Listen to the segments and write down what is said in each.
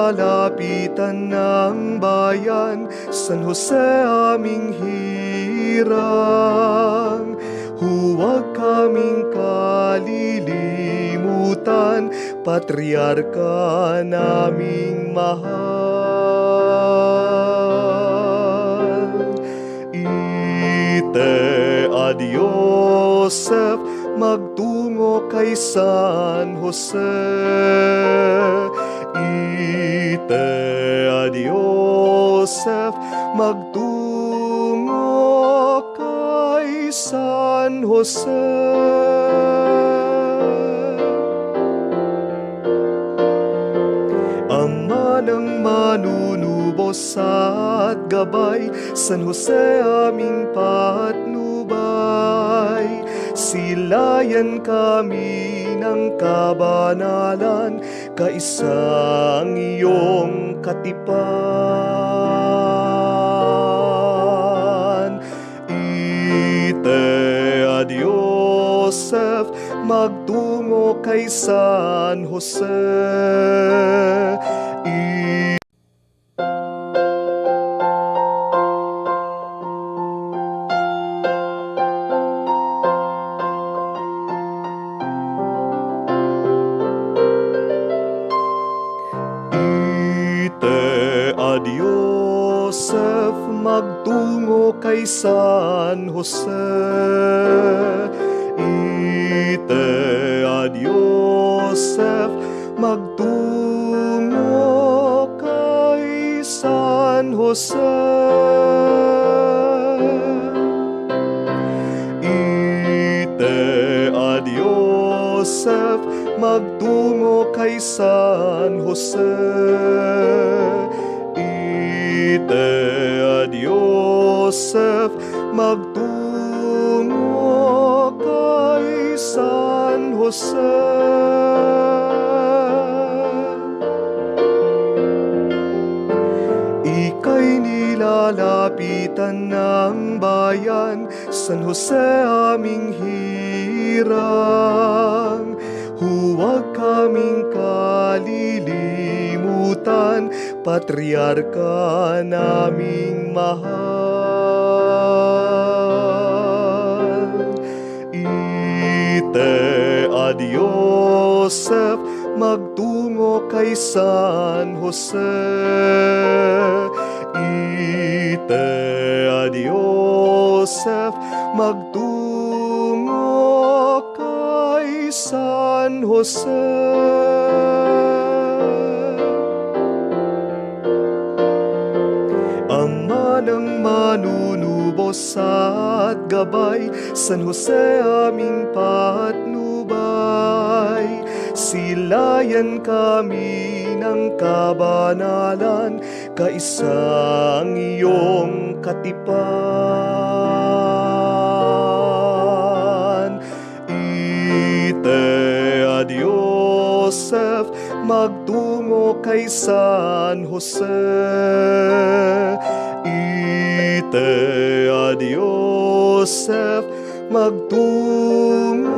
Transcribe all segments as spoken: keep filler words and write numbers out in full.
Lapitan ng bayan, San Jose aming hirang, huwag kaming kalilimutan, Patriarka naming mahal. Ite ad Yosef, magtungo kay San Jose. Ite ad Yosef, magtungo kay San Jose. Ama ng manunubos at gabay, San Jose aming patnubay, silayan kami ng kabanalan, kaisa ang iyong katipan. Ite ad Yosef, magtungo kay San Jose. I- Ite ad Yosef, magtungo kay San Jose. Ite ad Yosef, magtungo kay San Jose. Ite ad Yosef, magtungo kay San Jose. Ite ad Yosef, magtungo kay San Jose. Ika'y nilalapitan ng bayan, San Jose aming hirang, huwag kaming kalilimutan, Patriarka naming mahal. Ite ad Yosef, magtungo kay San Jose. Ite ad Yosef, magtungo kay San Jose. Ama ng manunubos at gabay, San Jose aming patnubay, silayan kami ng kabanalan, kaisa ang iyong katipan. Ite ad Yosef, magtungo kay San Jose. Ite ad Yosef, magtungo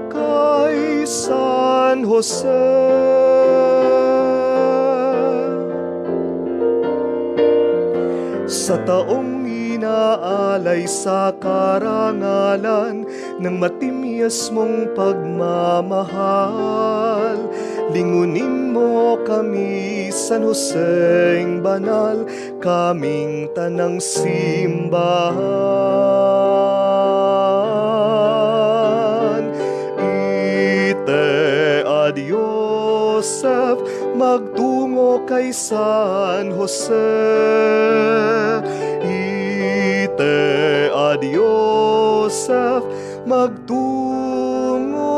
kay San Jose. Sa taong inaalay sa karangalan ng matimyas mong pagmamahal, lingunin mo kami, San Joseng banal, kaming tanang simbahan. Ite ad Yosef, magtungo kay San Jose. Ite ad Yosef, magtungo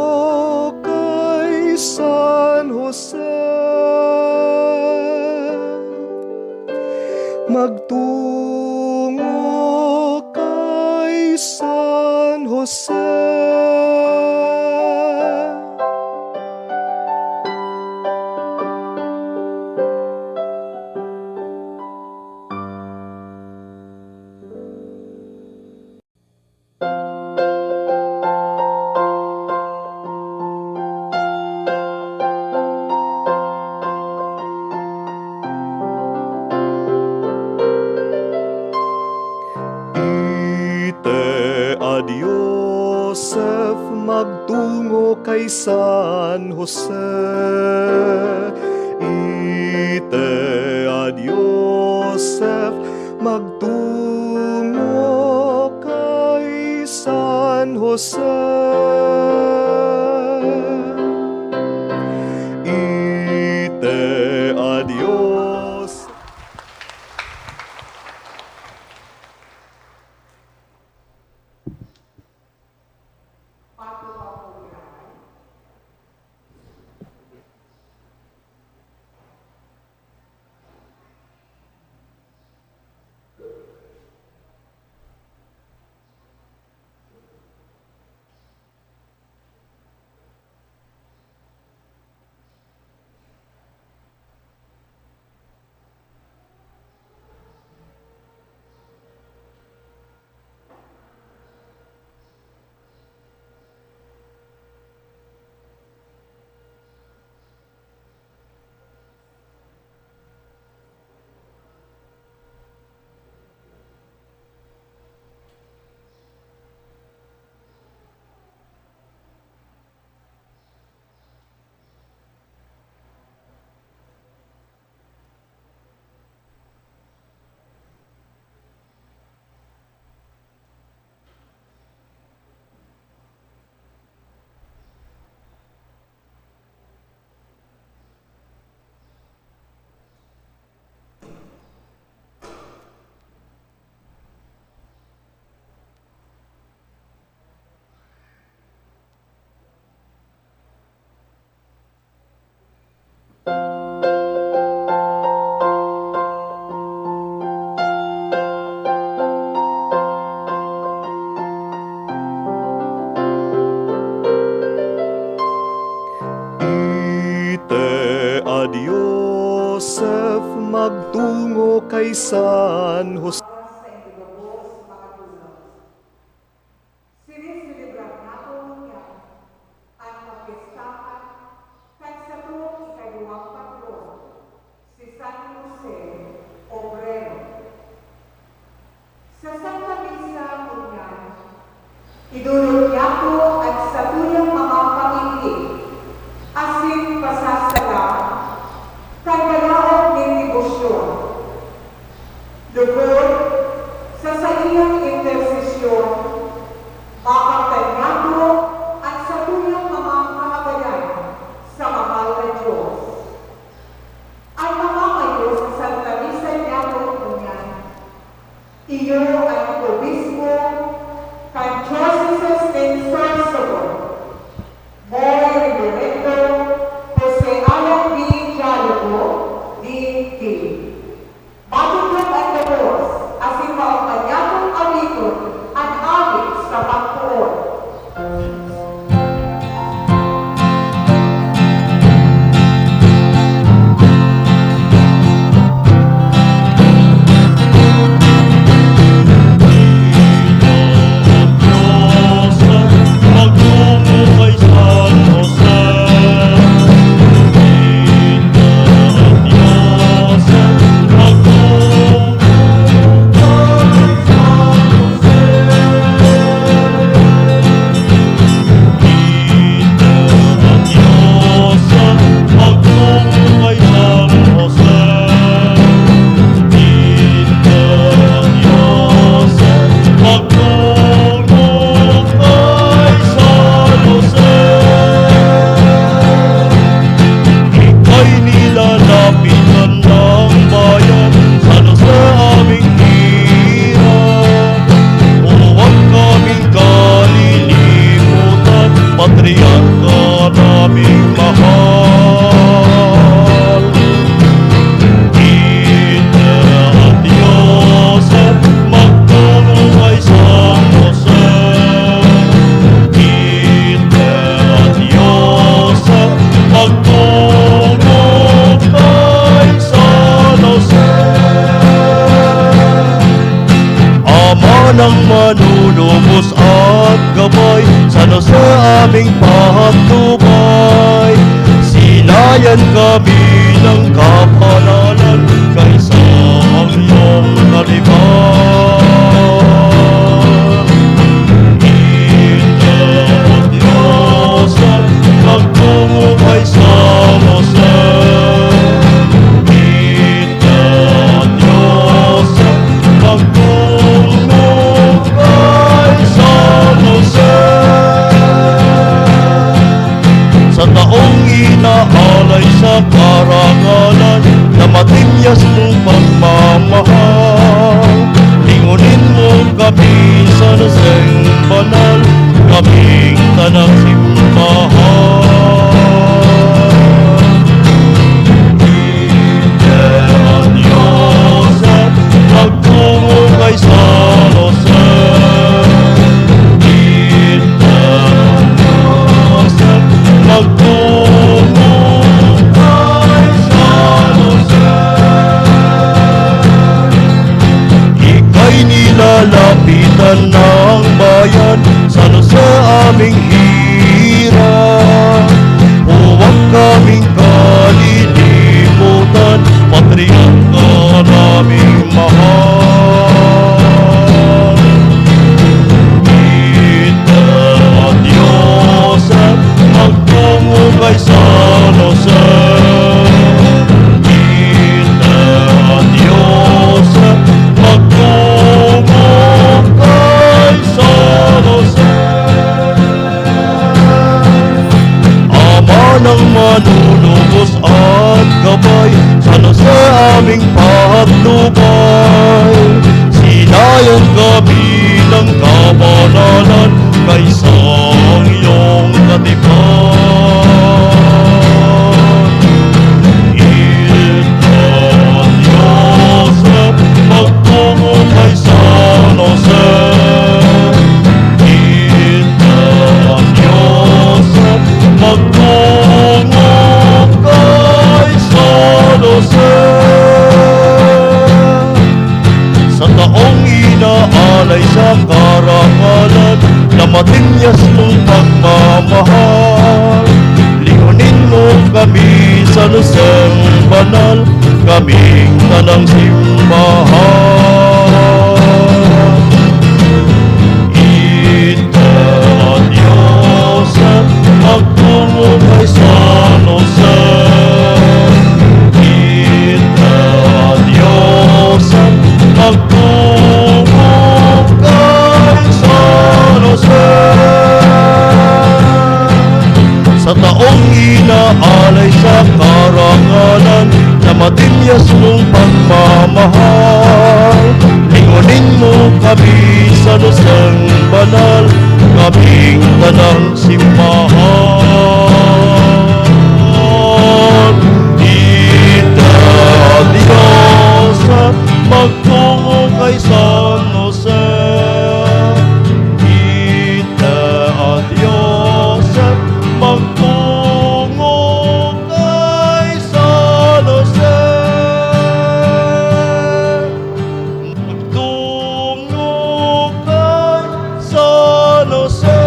kay San Jose. Magtungo kay San Jose. kay San Jose. Ite ad Yosef magtungo kay San Jose. Ite ad Yosef. Ite ad Yosef magtungo kay San Jose. Sineselebrad nato ngunyan an kapyestahan kan satong ikaduwang patron, si San Jose Obrero. Sa Santa Misa ngunyan, idolot niyato an satuyang mga pamighi asin pasasalamat kan daraog nin debosyon. Lugod sa saiyang intersesyon, makamtan niyato an satuyang mga kaagayan sa mahal na Dios. An mamamayo sa Santa Misa niyato ngunyan, iyo an Obispo kan Diocese nin Sorsogon, Moy Reverendo Jose Alan B. Dialogo, D D. Matugdok an gabos asin maompod niyatong awiton an awit sa pagpoon. Ika'y nilalapit ng bayan, San Jose aming hirap. Huwag kaming kalilimutan, Patriarka naming mahal. Ite at Yosef, magtungo kay San Jose. Ite at Yosef, magtungo kay San Jose. Ama ng manunubos at gabay, San Jose aming patnubay. Silayan kami ng kapalalan kay sa anghel na liman. Ite at Yosef, Taong inaalay sa karangalan na matinyas mong pagmamahal, lingonin mo kami sa luseng banal, kaming tanang simbahan. Ite a Dios, magtungo kay San Jose. Ite a Dios, magtungo kay San Jose. Ika'y nilalapitan ng bayan, San Jose aming hirang. Huwag kaming kalilimutan, patriarka naming mahal. Ite a Dios, magtungo kay San Jose. Ite a Dios, magtungo kay San Jose. Ama ng manunubos at gabay, San Jose aming patnubay. Sinayan kami ng kabanalan, kaisang iyong katipan. Ito ang Diyos, magtungo kay San Jose. Ito ang Diyos, magtungo kay San Jose. Sa taong inaalay sa karangalan na matinyas mong pagmamahal, lingonin mo kami sa luseng banal, kaming tanang simbahan. Ito ang Diyos, magtungo kay San Jose. Ito ang Diyos, magtungo kay San Jose. Sa taong inaalay sa karangalan na matinyas mong pagmamahal, lingonin mo kami sa luseng banal, kaming tanang simbahan. Ito ang Diyos, magtungo kay San Jose. Ito ang Diyos, magtungo kay San Jose. Magtungo kay San Jose.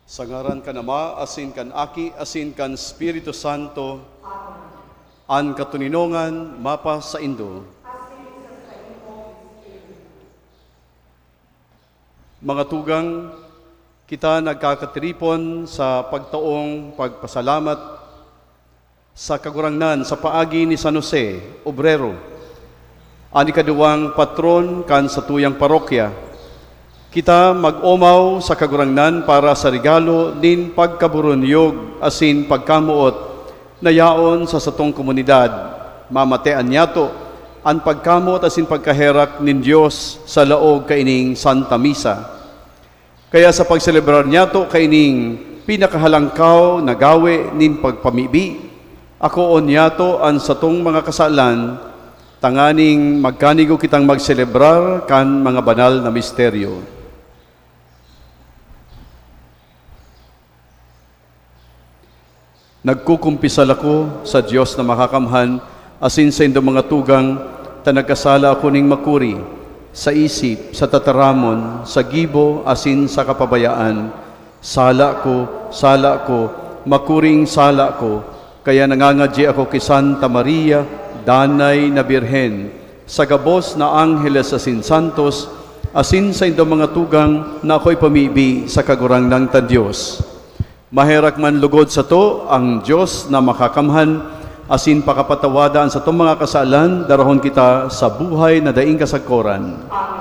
Sa ngaran kan Ama, asin kan Aki, asin kan Espiritu Santo. An katoninongan mapasaindo. Mga tugang, kita nagkakatiripon sa pagtaong pagpasalamat sa Kagurangnan sa paagi ni San Jose, obrero, an ikaduwang patron kan satuyang parokya. Kita mag-omaw sa Kagurangnan para sa regalo nin pagkaburunyog asin pagkamoot na yaon sa satong komunidad. Mamatean niyato an pagkamoot asin pagkaherak nin Dios sa laog kaining Santa Misa. Kaya sa pagselebrar niyato kaining pinakahalangkaw na gawe nin pagpamibi, akoon niyato an satong mga kasalan, tanganing magkanigo kitang magselebrar kan mga banal na misteryo. Nagkukumpisal ako sa Dios na Makakamhan asin saindo, mga tugang, ta nagkasala ako ning makuri, sa isip, sa tataramon, sa gibo, asin sa kapabayaan. Sala ko, sala ko, makuring sala ko, kaya nangangadyi ako ki Santa Maria, danay na Birhen, sa gabos na angheles asin santos, asin saindo, mga tugang, na ako ipamibi sa Kagurangnan ta Dios. Maherak man lugod sato ang Dios na Makakamhan, asin pakapatawada an satong mga kasalan, darahon kita sa buhay na daing kasagkoran. Amen.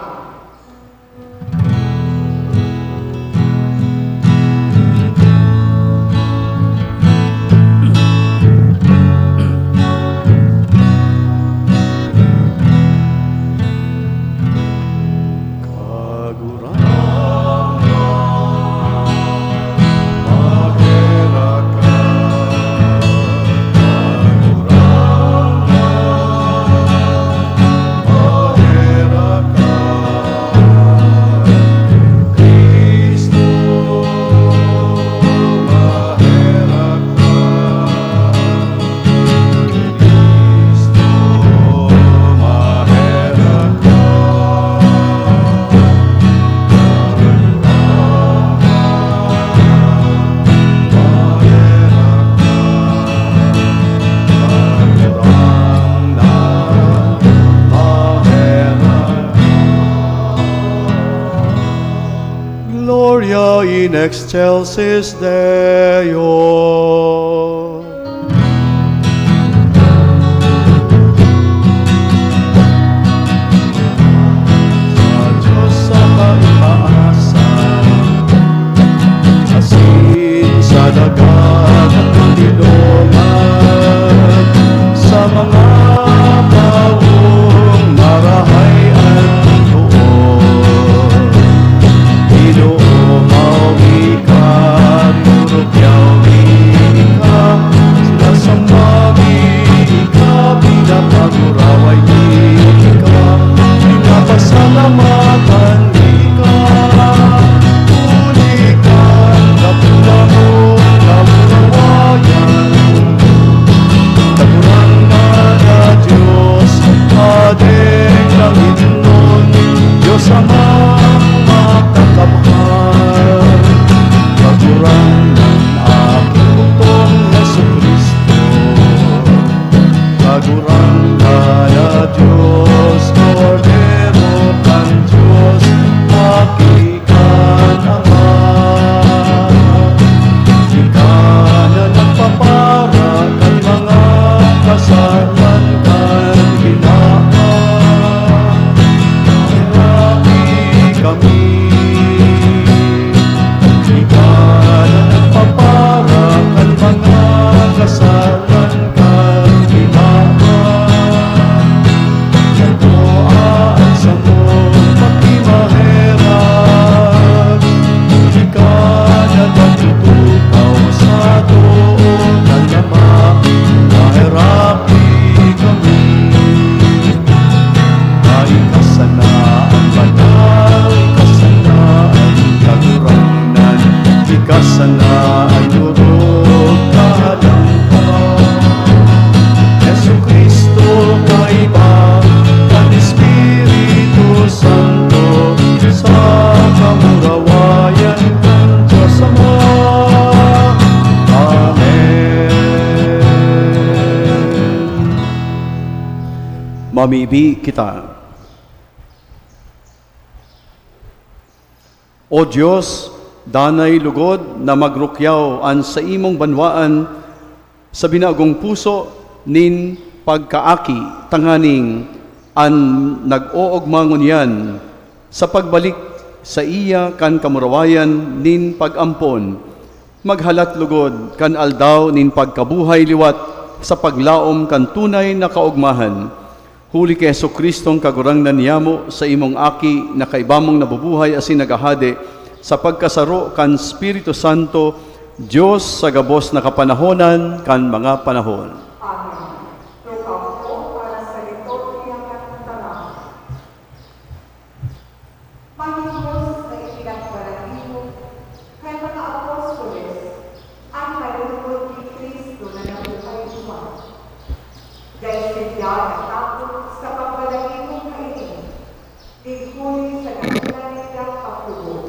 Gloria in excelsis Deo. Sa Diyos sa kaitaasan, asin sa dagat nagdidongan, sa mga tawong marahay an too. Ginoo, mawi ka, turugyaw ika, sila sa mabi ika, pinapaguraway ika, pinapasalamatan ika, huli kan kakulangon, kamurawayan. Kagurangnan na Diyos, Hadeng langitnon, Diyos Amang makakamhan. Kagurangnan, aking bugtong Jesu-Cristo. Kagurangnan na Diyos, Kordero kan Diyos, Aki kan Ama. Ika na nagpapara kan mga kasalan kan Ginoo. Paherapi kami. Ika na nagpapara kan mga kasalan kan Ginoo. Sato an samong pakimaherak, huli ka na nagtutukaw sa too kan Ama, maherapi kami. Ika sana an banal, ika sana an kagurangnan, ika sana an orog, kahalangkaw. Jesu-Cristo, kaiba kan Espiritu Santo, sa kamurawayan kan Diyos Ama. Amen. Mamibi kita. O Dios, danay logod na magrukyaw an saimong banwaan sa binagong puso nin pagkaaki, tanganing an nag-oogma ngunyan sa pagbalik saiya kan kamurawayan nin pag-ampon, maghalat logod kan aldaw nin pagkabuhay liwat sa paglaom kan tunay na kaogmahan. Huli ki Jesu-Cristong Kagurangnan niyamo, saimong Aki na kaiba mong nabubuhay asin naghahade sa pagkasaro kan Espiritu Santo, Dios sa gabos na kapanahonan kan mga panahon. Amen. Tukaw po para sa liturhiya kan Tama. Mahigos na ipinagbalagibo kan mga apostoles an kalugod ni Cristo na nabuhay liwat. Dai sinda natakot sa pagbalagibong kaini, igkuli sa dakula nindang pagtubod.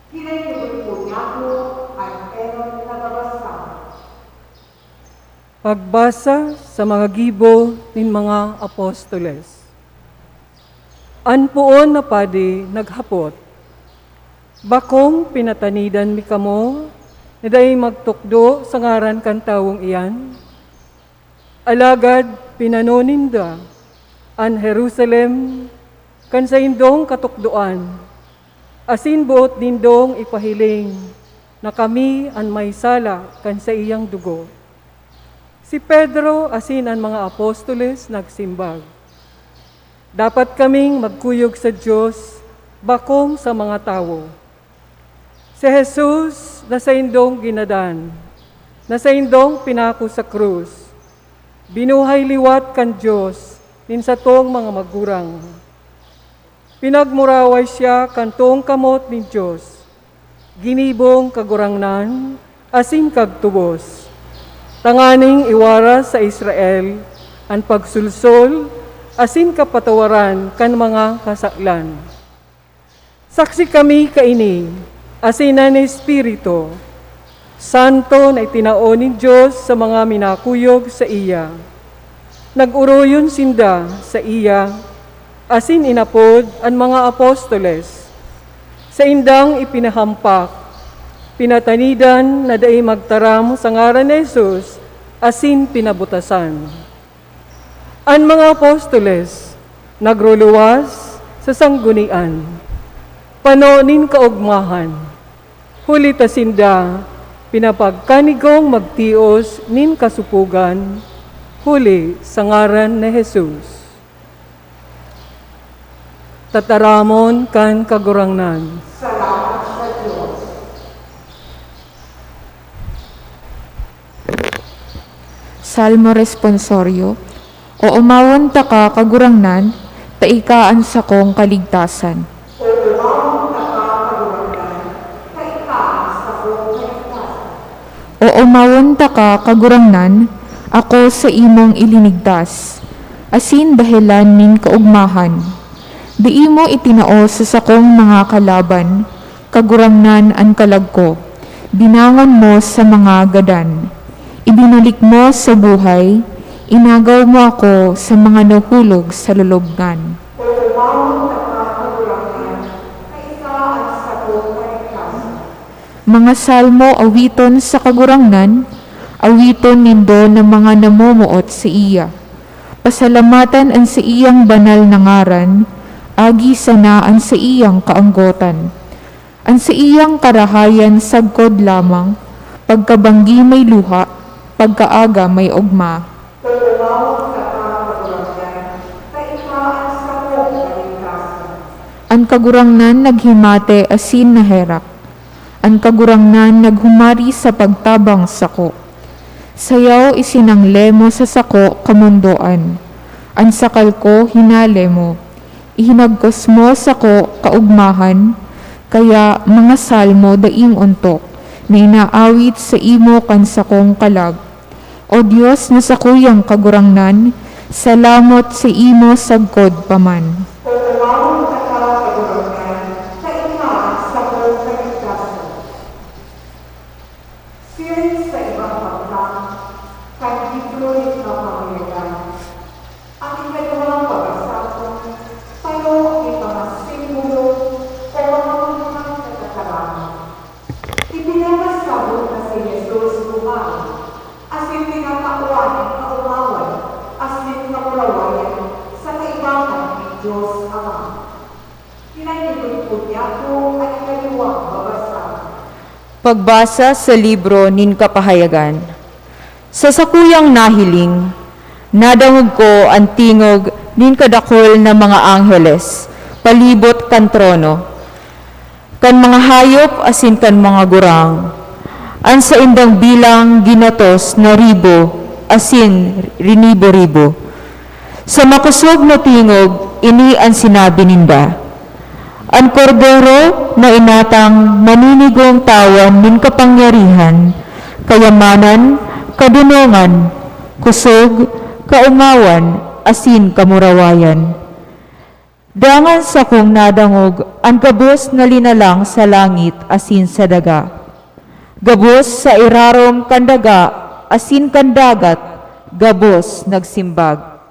Hinay-hinay po niyato an enot na babasa. Pagbasa sa mga gibo nin mga apostoles. An poon na padi naghapot, "Bakong pinatanidan mi kamo na dai magtukdo sa ngaran kan tawong iyan?" Alagad pinano ninda an Jerusalem kan saindong katukdoan, asin boot nindong ipahiling na kami an may sala kan saiyang dugo. Si Pedro asin an mga apostoles nagsimbag, "Dapat kaming magkuyog sa Dios, bakong sa mga tawo. Si Jesus na saindong ginadan, na saindong pinako sa krus, binuhay liwat kan Dios nin satong mga magurang. Pinagmuraway siya kan toong kamot nin Dios, ginibong Kagurangnan asin Kagtubos, tanganing iwaras sa Israel an pagsolsol asin kapatawaran kan mga kasalan. Saksi kami kaini, asin an Espiritu Santo na itinao nin Dios sa mga minakuyog saiya. Nag-oroyon sinda saiya, asin inapod an mga apostoles. Saindang ipinahampak, pinatanidan na dai magtaram sa ngaran ni Jesus asin pinabutasan. An mga apostoles nagruluwas sa sanggunian, pano nin kaogmahan, huli ta sinda pinapagkanigong magtios nin kasopogan huli sa ngaran ni Jesus. Tataramon kan Kagurangnan. Salamat sa Dios. Salmo Responsorio. Oomawon taka, Kagurangnan, ta ika an sakong kaligtasan. Oomawon taka, Kagurangnan, ta ika an sakong kaligtasan. Oomawon taka, Kagurangnan, ako sa imong ilinigtas, asin dahelan nin kaogmahan. Dai mo itinao sa sakong mga kalaban, Kagurangnan, an kalag ko. Binangon mo sa mga gadan. Ibinalik mo sa buhay, inagaw mo ako sa mga nahulog sa lulubngan. Oomawon taka, Kagurangnan, ta ika an sakong kaligtasan. Mga salmo, awiton sa Kagurangnan, awiton nindo na mga namomoot saiya. Pasalamatan an saiyang banal na ngaran, agi sana an saiyang kaanggotan. An saiyang karahayan sagkod lamang, pagkabanggi may luha, pagkaaga may ogma. Oomawon taka, Kagurangnan, ta ika an sakong kaligtasan. An Kagurangnan naghimate asin naherak. An Kagurangnan naghumari sa pagtabang sako. Sayaw isinangle mo sa sako kamondoan. An sakal ko hinale mo. Ihinagkos mo sako kaogmahan, kaya mga salmo daing ontok na inaawit sa imo kan sakong kalag. O Dios na sakuyang Kagurangnan, salamot sa imo sagkod pa man. Oomawon taka, Kagurangnan, ta ika an sakong kaligtasan. Siring sa ibang pagka, kan libro nin kapahayagan, ang ikaduwang pabasahon, pano nin mga simbolo o mga manghang na tataramon. Ipinapasabot na si Jesus buhay, asin tinatawan nin kaomawan asin kamurawayan sa kaibahan nin Dios Ama. Pinagtutubod niya ako an ikaduwang babasa. Pagbasa sa libro nin Kapahayagan. Sa sakuyang nahiling, nadangog ko an tingog nin kadakul na mga angheles palibot kan trono, kan mga hayop asin kan mga gurang. An saindang bilang ginatos na ribo asin rinibo-ribo. Sa makosog na tingog, ini an sinabi ninda, "An Kordero na inatang maninigong tawan nin kapangyarihan, kayamanan, kadonongan, kosog, kaomawan, asin kamurawayan." Dangan sakong nadangog an gabos na linalang sa langit asin sa daga. Gabos sa irarom kan daga asin kan dagat, gabos nagsimbag,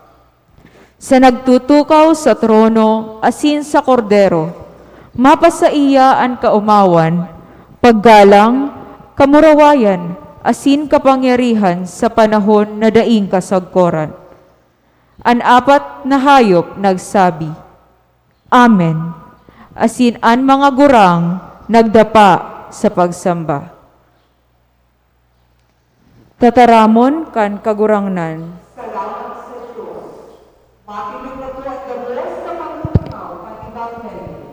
"Sa nagtutukaw sa trono asin sa Kordero, mapasaiya an kaomawan, paggalang, kamurawayan, asin kapangyarihan sa panahon na daing kasagkoran." An apat na hayop nagsabi, "Amen." Asin an mga gurang nagdapa sa pagsamba. Tataramon kan Kagurangnan. Salamat sa Dios. Matindog na po ang gabos sa pagtukaw kan Ebanghelyo.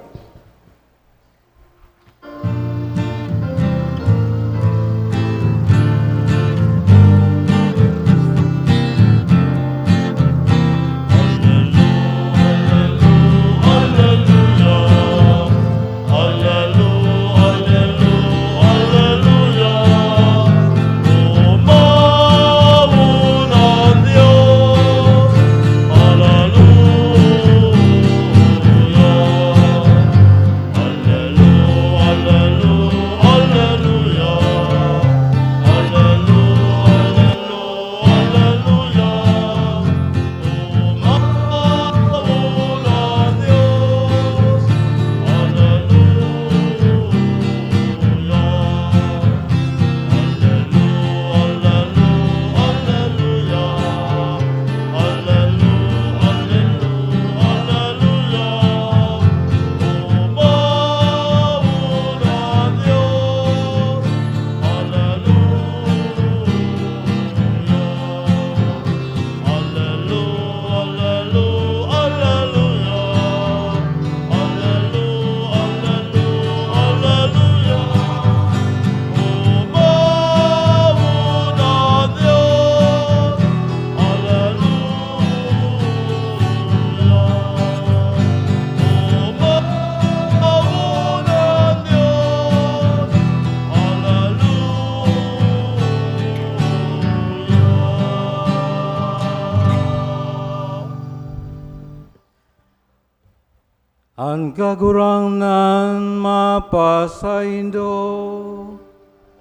An Kagurangnan mapasaindo.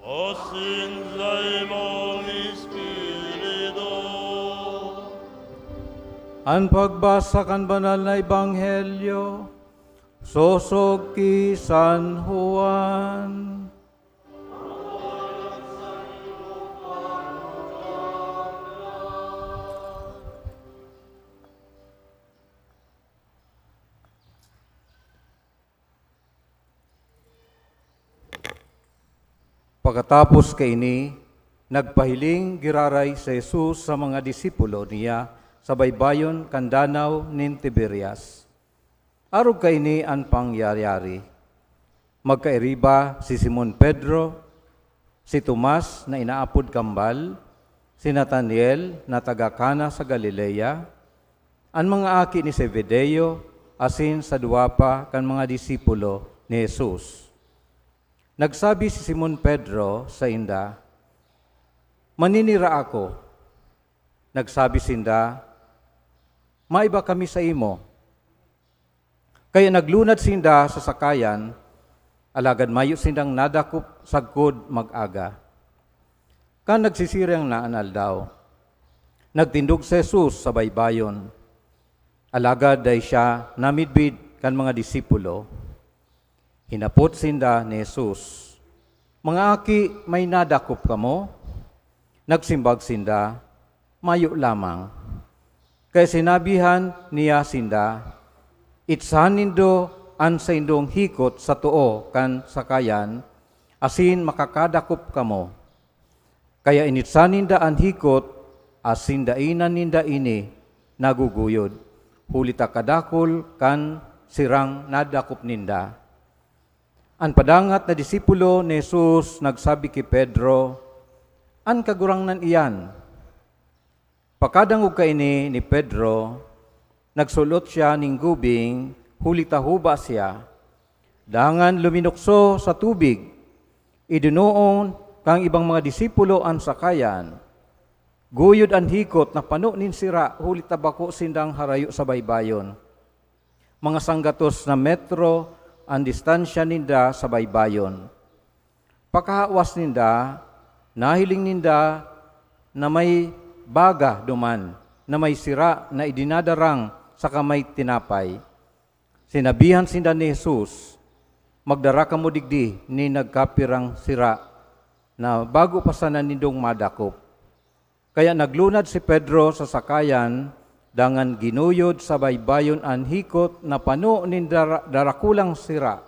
Asin sa imong espiritu. An pagbasa kan Banal na Ebanghelyo sosog ki San Juan. Pakatapos kaini, nagpahiling giraray si Jesus sa mga disipulo niya sa baybayon kan Danaw nin Tiberias. Arog kaini an pangyayari. Magkairiba si Simon Pedro, si Tomas na inaapod Kambal, si Nataniel na taga Cana sa Galilea, an mga aki ni Zebedeo, asin sa duwa pa kan mga disipulo ni Jesus. Nagsabi si Simon Pedro sainda, "Maninira ako." Nagsabi sinda, "Maiba kami saimo." Kaya naglunad sinda sa sakayan, alagad mayo sindang nadakop sagkod mag-aga. Kan nagsisirang na an aldaw, nagtindog si Jesus sa baybayon, alagad dai siya namidbid kan mga disipulo. Hinapot sinda ni Jesus, "Mga aki, may nadakop kamo?" Nagsimbag sinda, "Mayo lamang." Kaya sinabihan niya sinda, "Itsan nindo an saindong hikot sa too kan sakayan, asin makakadakop kamo." Kaya initsan ninda an hikot, asin dainan ninda ini naguguyod, huli ta kadakul kan sirang nadakop ninda. An padangat na disipulo ni Jesus nagsabi ki Pedro, "An Kagurangnan iyan." Pakadangog kaini ni Pedro, nagsul-ot siya nin gubing, huli ta huba siya. Dangan luminukso sa tubig. Idinoon kan ibang mga disipulo an sakayan. Guyod an hikot na pano nin sira, huli ta bako sindang harayo sa baybayon. Mga sanggatos na metro an distansya ninda sa baybayon. Pakahawas ninda, nahiling ninda na may baga duman na may sira na idinadarang saka may tinapay. Sinabihan sinda ni Jesus, "Magdara kamo digdi nin nagkapirang sira na bago pa sana nindong madakop." Kaya naglunad si Pedro sa sakayan, dangan ginuyod sa baybayon an hikot na pano nin dara-, darakulang sira,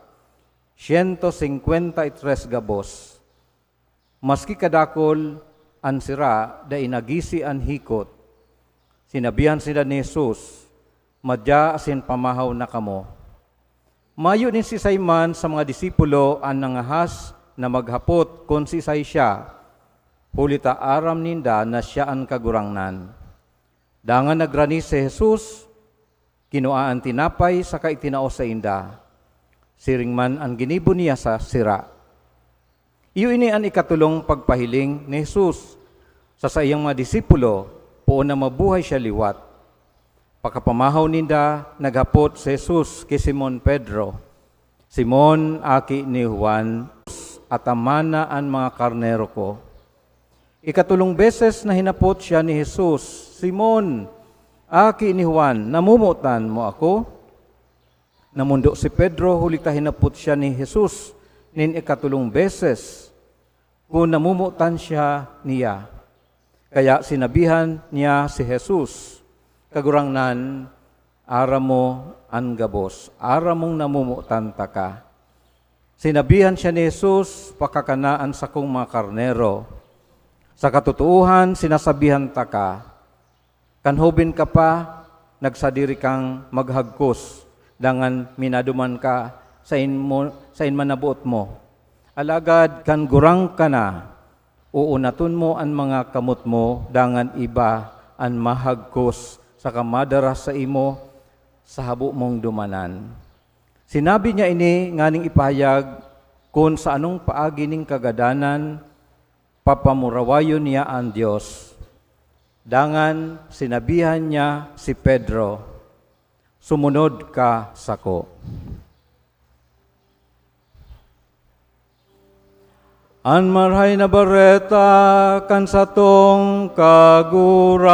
siento singkwenta y tres gabos. Maski kadakul an sira, dai nagisi an hikot. Sinabihan sinda ni Jesus, "Madya asin pamahaw na kamo." Mayo nin sisay man sa mga disipulo an nangahas na maghapot kun sisay siya, huli ta aram ninda na siya an Kagurangnan. Dangan nagrani si Jesus, kinua an tinapay saka itinao sainda. Siring man an ginibo niya sa sira. Iyo ini an ikatolong pagpahiling ni Jesus sa saiyang mga disipulo poon na mabuhay siya liwat. Pakapamahaw ninda, naghapot si Jesus ki Simon Pedro, "Simon, aki ni Juan, atamana an mga karnero ko?" Ikatolong beses na hinapot siya ni Jesus, "Simon, aki ni Juan, namomotan mo ako?" Namondo si Pedro huli ta hinapot siya ni Jesus nin ikatolong beses kun namomotan siya niya. Kaya sinabihan niya si Jesus, "Kagurangnan, aram mo an gabos, aram mong namomotan taka." Sinabihan siya ni Jesus, "Pakakana an sakong mga karnero. Sa katotoohan, sinasabihan taka, kan hoben ka pa, nagsadiri kang maghagkos, dangan minaduman ka sain mo, sain man naboot mo. Alagad kan gurang ka na, uunaton mo an mga kamot mo, dangan iba an mahagkos saka madara saimo sa habo mong dumanan." Sinabi niya ini nganing ipahayag kun sa anong paagi nin kagadanan papamurawayon niya an Dios. Dangan sinabihan niya si Pedro, Sumunod ka sako. An Marahay na Bareta kan satong Kagurangnan.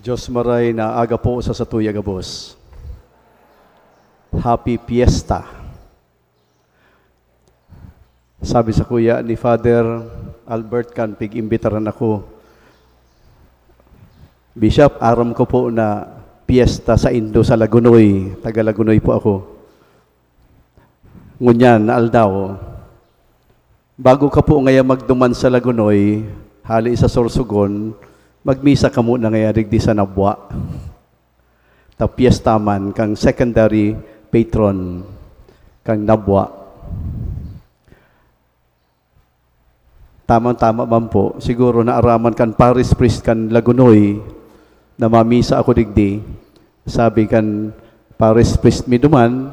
Diyos maray na aga po sa satuya gabos. Happy Fiesta! Sabi sa kuya ni Father Albert kan pig-imbitaran ako, "Bishop, aram ko po na piyesta sa indo sa Lagunoy. Taga Lagunoy po ako." Ngunyan na aldaw, bago ka po ngaya magduman sa Lagunoy, hali sa Sorsogon, magmisa ka muna ngaya digdi sa Nabua. Ta piyesta man kan secondary patron kan Nabua. Tamang-tama man po, siguro naaraman kan parish priest kan Lagunoy na mamisa ako digdi. Sabi kan parish priest mi duman,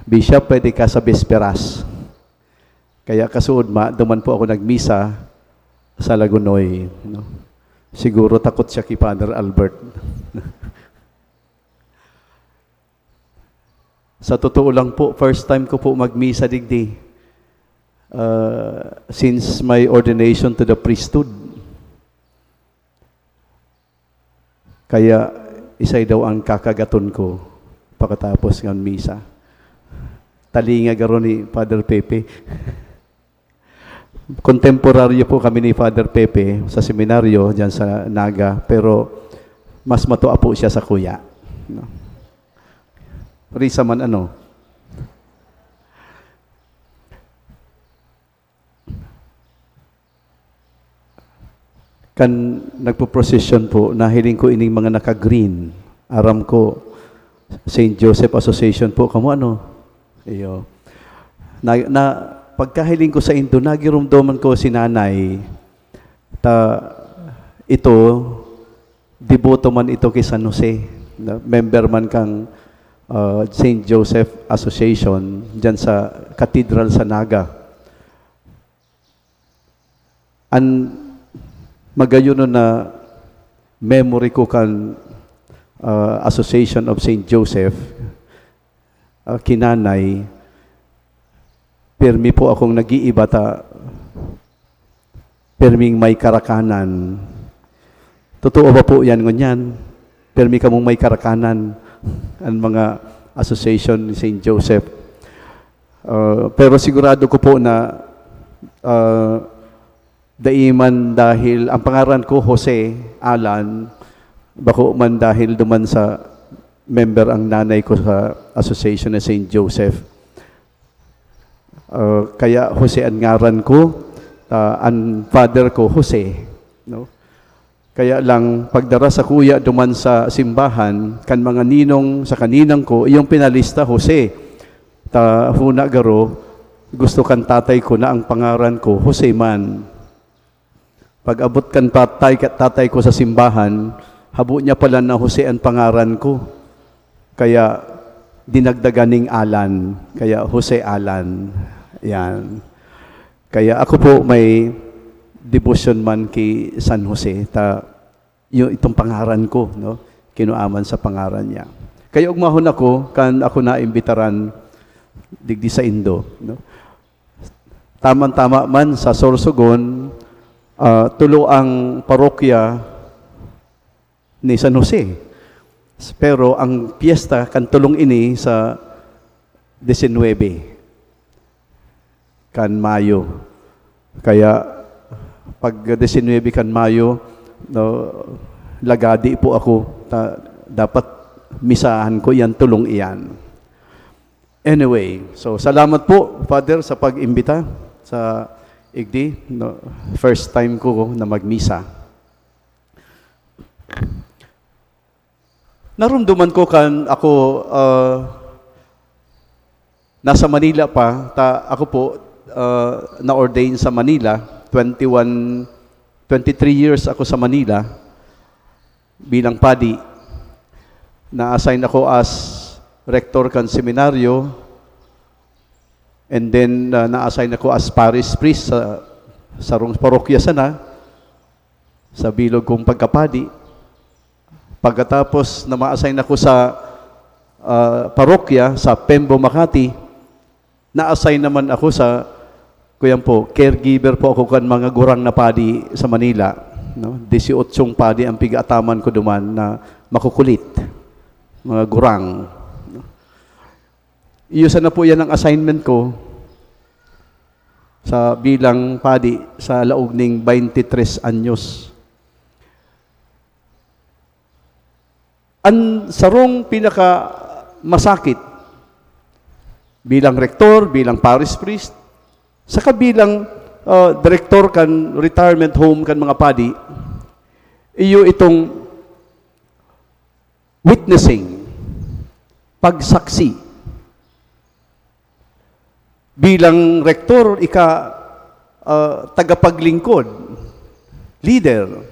"Bishop, pwede ka sa bisperas." Kaya kasuodma, duman po ako nagmisa sa Lagunoy, no? Siguro takot siya ki Father Albert. Sa totoo lang po, first time ko po magmisa digdi, ah, since my ordination to the priesthood. Kaya isay daw ang kakagaton ko pakatapos ngan misa. Talinga garo ni Father Pepe. Kontemporaryo po kami ni Father Pepe sa seminaryo diyan sa Naga, pero mas matua po siya sa kuya, no? Risa man ano. Kan nagpo-procession po, nahiling ko ining mga naka-green. Aram ko, Saint Joseph Association po. Kamo ano? Iyo. Na, na, pagkahiling ko saindo, nagiromdoman ko si Nanay. Ta, ito, deboto man ito ki San Jose. Na, member man kang, ah, Saint Joseph Association, diyan sa Cathedral sa Naga. An magayon na memory ko kan, ah, Association of Saint Joseph, ah, ki Nanay, pirmi po akong nag-iiba ta pirming may karakanan. Totoo ba po yan ngunyan? Pirmi kamong may karakanan an mga association ni Saint Joseph. Ah, pero sigurado ko po na, ah, dai man dahil ang pangaran ko, Jose Alan, bako man dahil duman sa member ang nanay ko sa Association ni Saint Joseph. Ah, kaya Jose an ngaran ko, ta an father ko, Jose, no? Kaya lang, pagdara sa kuya duman sa simbahan, kan mga ninong sa kaninang ko, iyong pinalista, Jose. Ta huna garo, gusto kan tatay ko na ang pangaran ko, Jose man. Pag-abot kan tatay, tatay ko sa simbahan, habo niya pala na Jose an pangaran ko. Kaya dinagdagan ning Alan. Kaya Jose Alan. Yan. Kaya ako po may devotion man ki San Jose. Ta, yung, itong pangaran ko, no? Kinua man sa pangaran niya. Kaya ugmahon ako, kan ako naimbitaran digdi saindo, no? Taman-tama man sa Sorsogon, ah, tulo ang parokya ni San Jose. Pero ang piyesta kan tulong ini sa disinwebe kan Mayo. Kaya pag disinwebe kan Mayo, No, lagadi po ako. Ta-, dapat misahan ko yan, tulong iyan. Anyway, so salamat po, Father, sa pag-imbita sa igdi. No, first time ko na magmisa. Narumduman ko kan ako, ah, nasa Manila pa, ta-, ako po, ah, na-ordain sa Manila, twenty-one, twenty-three years ako sa Manila bilang padi. Na-assign ako as rector kan seminaryo, and then, ah, na-assign ako as parish priest sa sarong parokya sana, sa bilog kong pagkapadi. Pagkatapos na ma-assign ako sa, ah, parokya sa Pembo, Makati, na-assign naman ako sa, kuyan po, caregiver po ako kan mga gurang na padi sa Manila, no? Dieciochong padi ang pig-ataman ko duman na makukulit, mga gurang. Iyo sana po yan ang assignment ko sa bilang padi sa laog ning twenty-three anyos. An sarong pinakamasakit bilang rektor, bilang parish priest, saka bilang, ah, direktor kan retirement home kan mga padi, iyo itong witnessing, pagsaksi. Bilang rektor, ika, ah, tagapaglingkod, leader.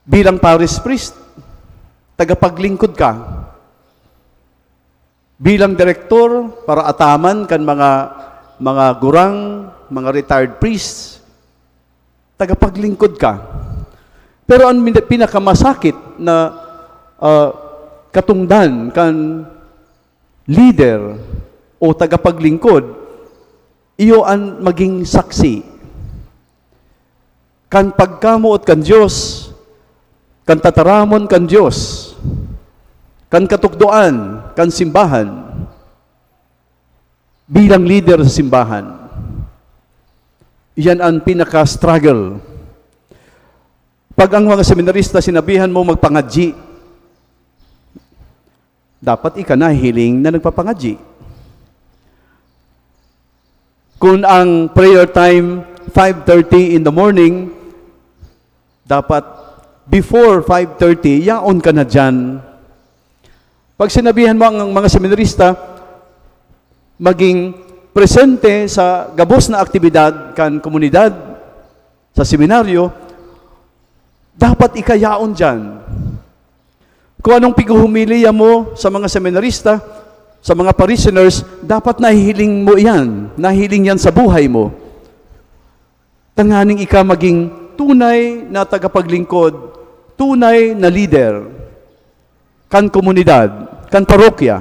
Bilang parish priest, tagapaglingkod ka. Bilang direktor, paraataman kan mga, mga gurang, mga retired priests, tagapaglingkod ka. Pero ang min-, pinakamasakit na, ah, katungdan kan leader o tagapaglingkod, iyo an maging saksi kan pagkamoot kan Dios, kan tataramon kan Dios, kan katukdoan kan simbahan. Bilang leader sa simbahan, iyan an pinaka-struggle. Pag ang mga seminarista sinabihan mo magpangadyi, dapat ika nahihiling na nagpapangadyi. Kun ang prayer time, five thirty in the morning, dapat before five thirty, yaon ka na diyan. Pag sinabihan mo ang mga seminarista maging presente sa gabos na aktibidad kan komunidad, sa seminaryo, dapat ika yaon diyan. Kung anong pighuhumiliya mo sa mga seminarista, sa mga parishioners, dapat nahihiling mo iyan. Nahiling yan sa buhay mo. Tanganing ika maging tunay na tagapaglingkod, tunay na leader kan komunidad, kan parokya.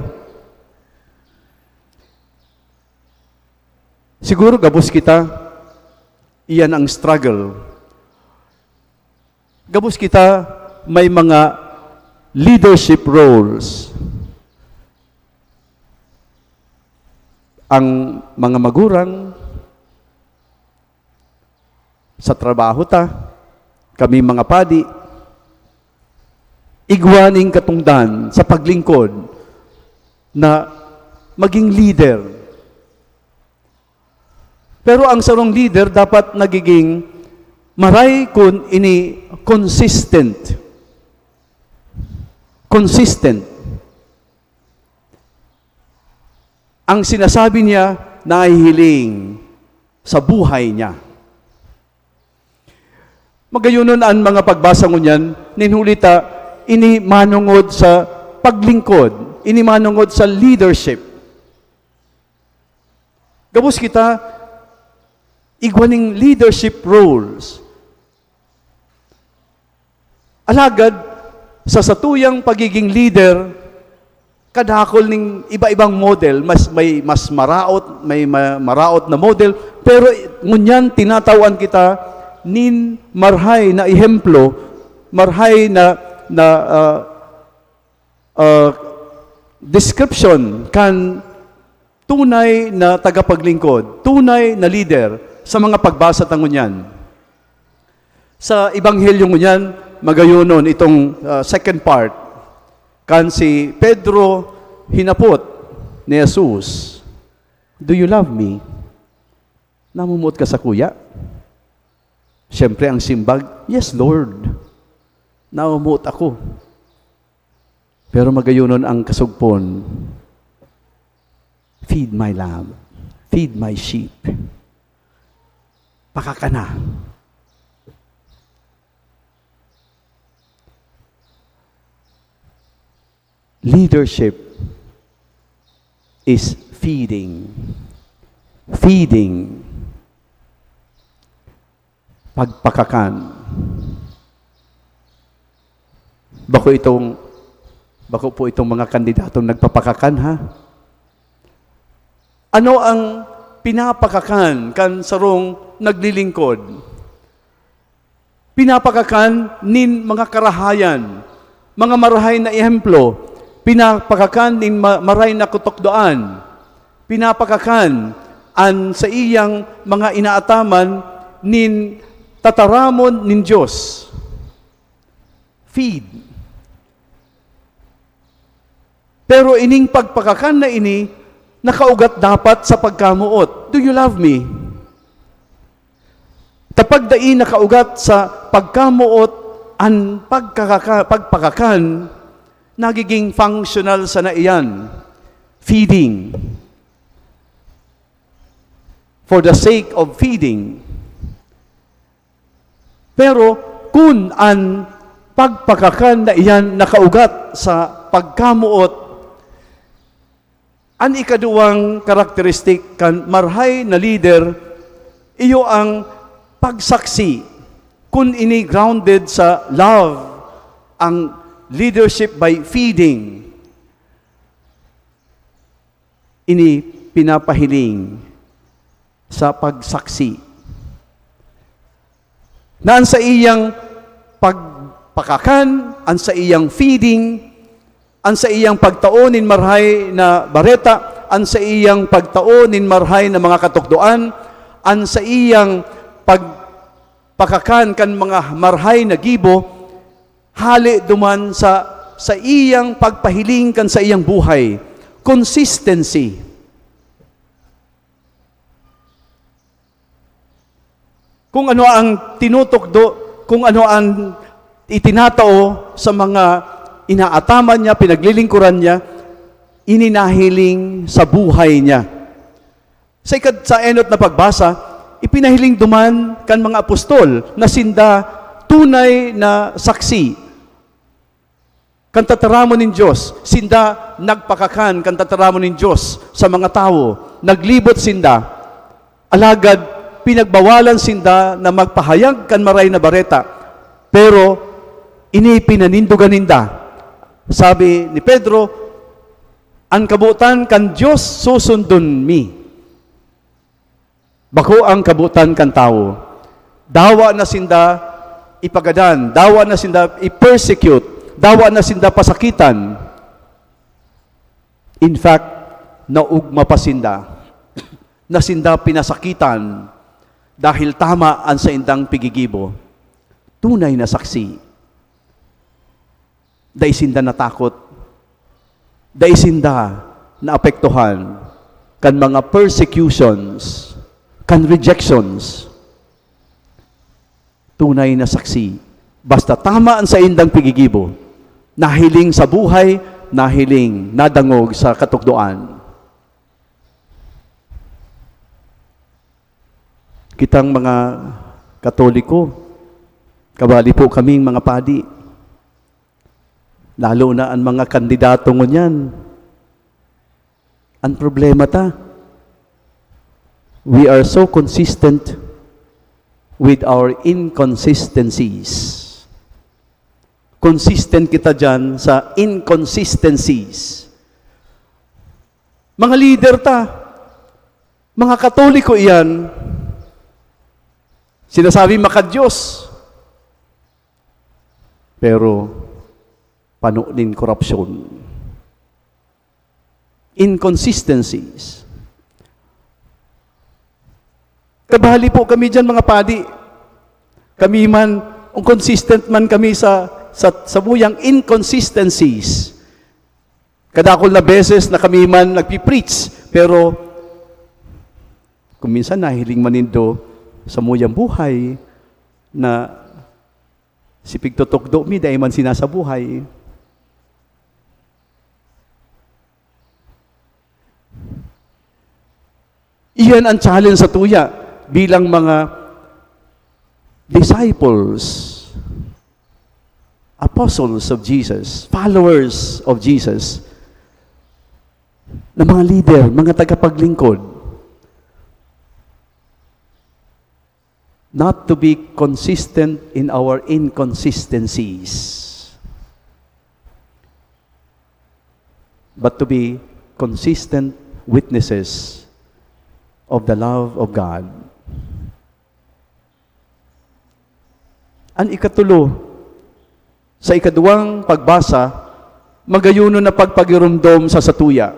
Siguro gabos kita, iyan ang struggle. Gabos kita may mga leadership roles. Ang mga magurang, sa trabaho ta, kami mga padi, igwa ning katungdan sa paglingkod na maging leader. Pero ang sarong leader dapat nagiging maray kun ini consistent. Consistent. Ang sinasabi niya, nahihiling sa buhay niya. Magayonon an mga pagbasa ngunyan, nin huli ta, ini manongod sa paglingkod, ini manongod sa leadership. Gabos kita, igwa ning leadership roles. Alagad, sa satuyang pagiging leader, kadakol ning iba-ibang model, mas, may mas maraot, may ma-, maraot na model, pero ngunyan tinatawan kita nin marhay na ehemplo, marhay na, na, ah, ah, description kan tunay na tagapaglingkod, tunay na leader sa mga pagbasa ta ngunyan. Sa Ebanghelyo ngunyan, magayonon itong, ah, second part. Kan si Pedro hinapot ni Jesus, "Do you love me?" Namumuot ka sakuya? Siyempre, ang simbag, "Yes, Lord. Namumuot ako." Pero magayonon ang kasugpon, "Feed my lamb. Feed my sheep." Pakakana. Leadership is feeding. Feeding. Pagpakakan. Bako itong, bako po itong mga kandidatong nagpapakakan, ha? Ano ang pinapakakan kan sarong naglilingkod? Pinapakakan nin mga karahayan, mga marahay na ehemplo, pinapakakan nin ma-, maray na katukdoan, pinapakakan an saiyang mga inaataman nin tataramon nin Dios. Feed. Pero ining pagpakakan na ini, nakaugat dapat sa pagkamoot. "Do you love me?" Kapag dai nakaugat sa pagkamoot an pagkakaka-, pagpakakan, nagiging functional sana iyan. Feeding. For the sake of feeding. Pero kun an pagpakakan na iyan nakaugat sa pagkamoot, an ikaduwang karakteristik kan marahay na lider, iyo ang pagsaksi. Kun ini grounded sa love, ang leadership by feeding, ini pinapahiling sa pagsaksi. Na an saiyang pagpakakan, an saiyang feeding, an saiyang pagtao nin marahay na bareta, an saiyang pagtao nin marahay na mga katukdoan, an saiyang pagpakakan kan mga marahay na gibo, hale duman sa saiyang pagpahiling kan saiyang buhay. Consistency. Kung ano ang tinutukdo, kung ano ang itinatao sa mga inaataman niya, pinaglilingkuran niya, ini nahiling sa buhay niya. Sa ikad-, sa enot na pagbasa, ipinahiling duman kan mga apostol na sinda tunay na saksi kan tataramon nin Dios. Sinda nagpakakan kan tataramon nin Dios sa mga tawo. Naglibot sinda. Alagad pinagbawalan sinda na magpahayag kan Maray na Bareta. Pero ini pinanindogan ninda. Sabi ni Pedro, "An kabotan kan Dios susundon mi." Bako ang kabotan kan tawo. Dawa na sinda ipagadan, dawa na sinda i-persecute, dawa na sinda pasakitan. In fact, naugma pa sinda na sinda pinasakitan dahil tama an saindang pigigibo. Tunay na saksi. Dai sinda natakot. Dai sinda naapektuhan kan mga persecutions, kan rejections. Tunay na saksi. Basta tama an saindang pigigibo, nahiling sa buhay, nahiling, nadangog sa katukdoan. Kitang mga Katoliko, kabali po kaming mga padi. Lalo na an mga kandidato ngunyan. An problema ta, we are so consistent with our inconsistencies. Consistent kita diyan sa inconsistencies. Mga lider ta, mga Katoliko iyan, sinasabi maka-Diyos, pero pano nin korupsyon. Inconsistencies. Kabali po kami diyan, mga padi. Kami man, Kung consistent man kami sa, sa, sa buyang inconsistencies, kadakul na beses na kami man nagpi-preach, pero kung minsan nahiling man nindo sa muyang buhay na si pigtutukdo mi, dai man sinasabuhay. Iyan ang challenge sa tuya bilang mga disciples, apostles of Jesus, followers of Jesus, na mga leader, mga tagapaglingkod. Not to be consistent in our inconsistencies, but to be consistent witnesses of the love of God. An ikatulo, sa ikaduwang pagbasa, magayunon na pagpagiromdom sa satuya.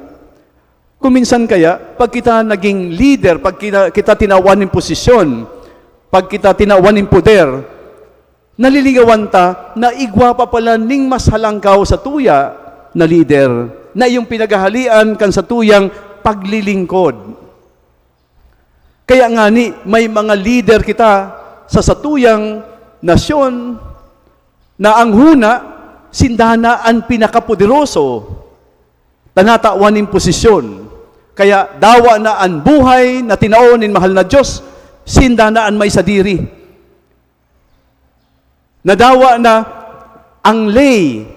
Kung minsan kaya, pag kita naging leader, pag kita, kita tinawan nin posisyon, pag kita tinawan nin poder, naliligawan ta na igwa pa pala ning mas halangkaw sa tuya na leader, na iyong pinaghahalian kan satuyang paglilingkod. Kaya ngani, may mga leader kita sa satuyang nasyon na ang huna, sinda na an pinakapoderoso na natawan nin posisyon. Kaya dawa na an buhay na tinao nin mahal na Dios, sinda na an may sadiri. Nadawa na ang lay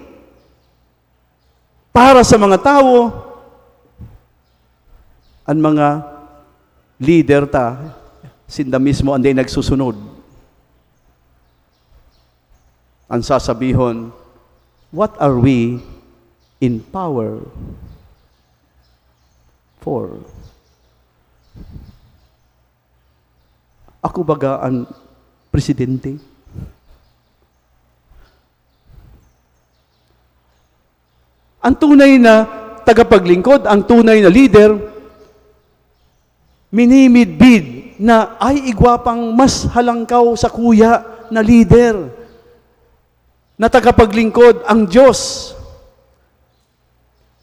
para sa mga tawo, an mga leader ta, sinda mismo an dai nagsusunod. An sasabihon, "What are we in power for?" Ako baga an presidente? Ang tunay na tagapaglingkod, ang tunay na leader, minimidbid na ay igwa pang mas halangkaw sa kuya na leader, na tagapaglingkod, ang Diyos.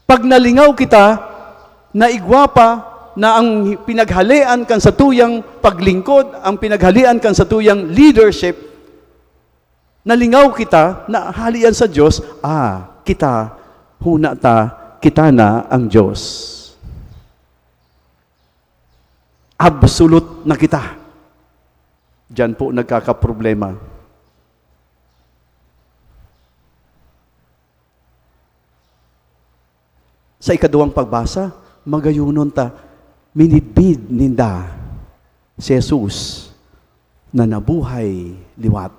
Pag nalingaw kita na igwa pa na ang pinaghalean kan satuyang paglingkod, ang pinaghalean kan satuyang leadership, nalingaw kita na hale iyan sa Diyos, ah, kita, huna ta, kita na ang Diyos. Absolute na kita. Diyan po nagkakaproblema. Sa ikaduwang pagbasa, magayunon ta, minidbid ninda si Jesus na nabuhay liwat,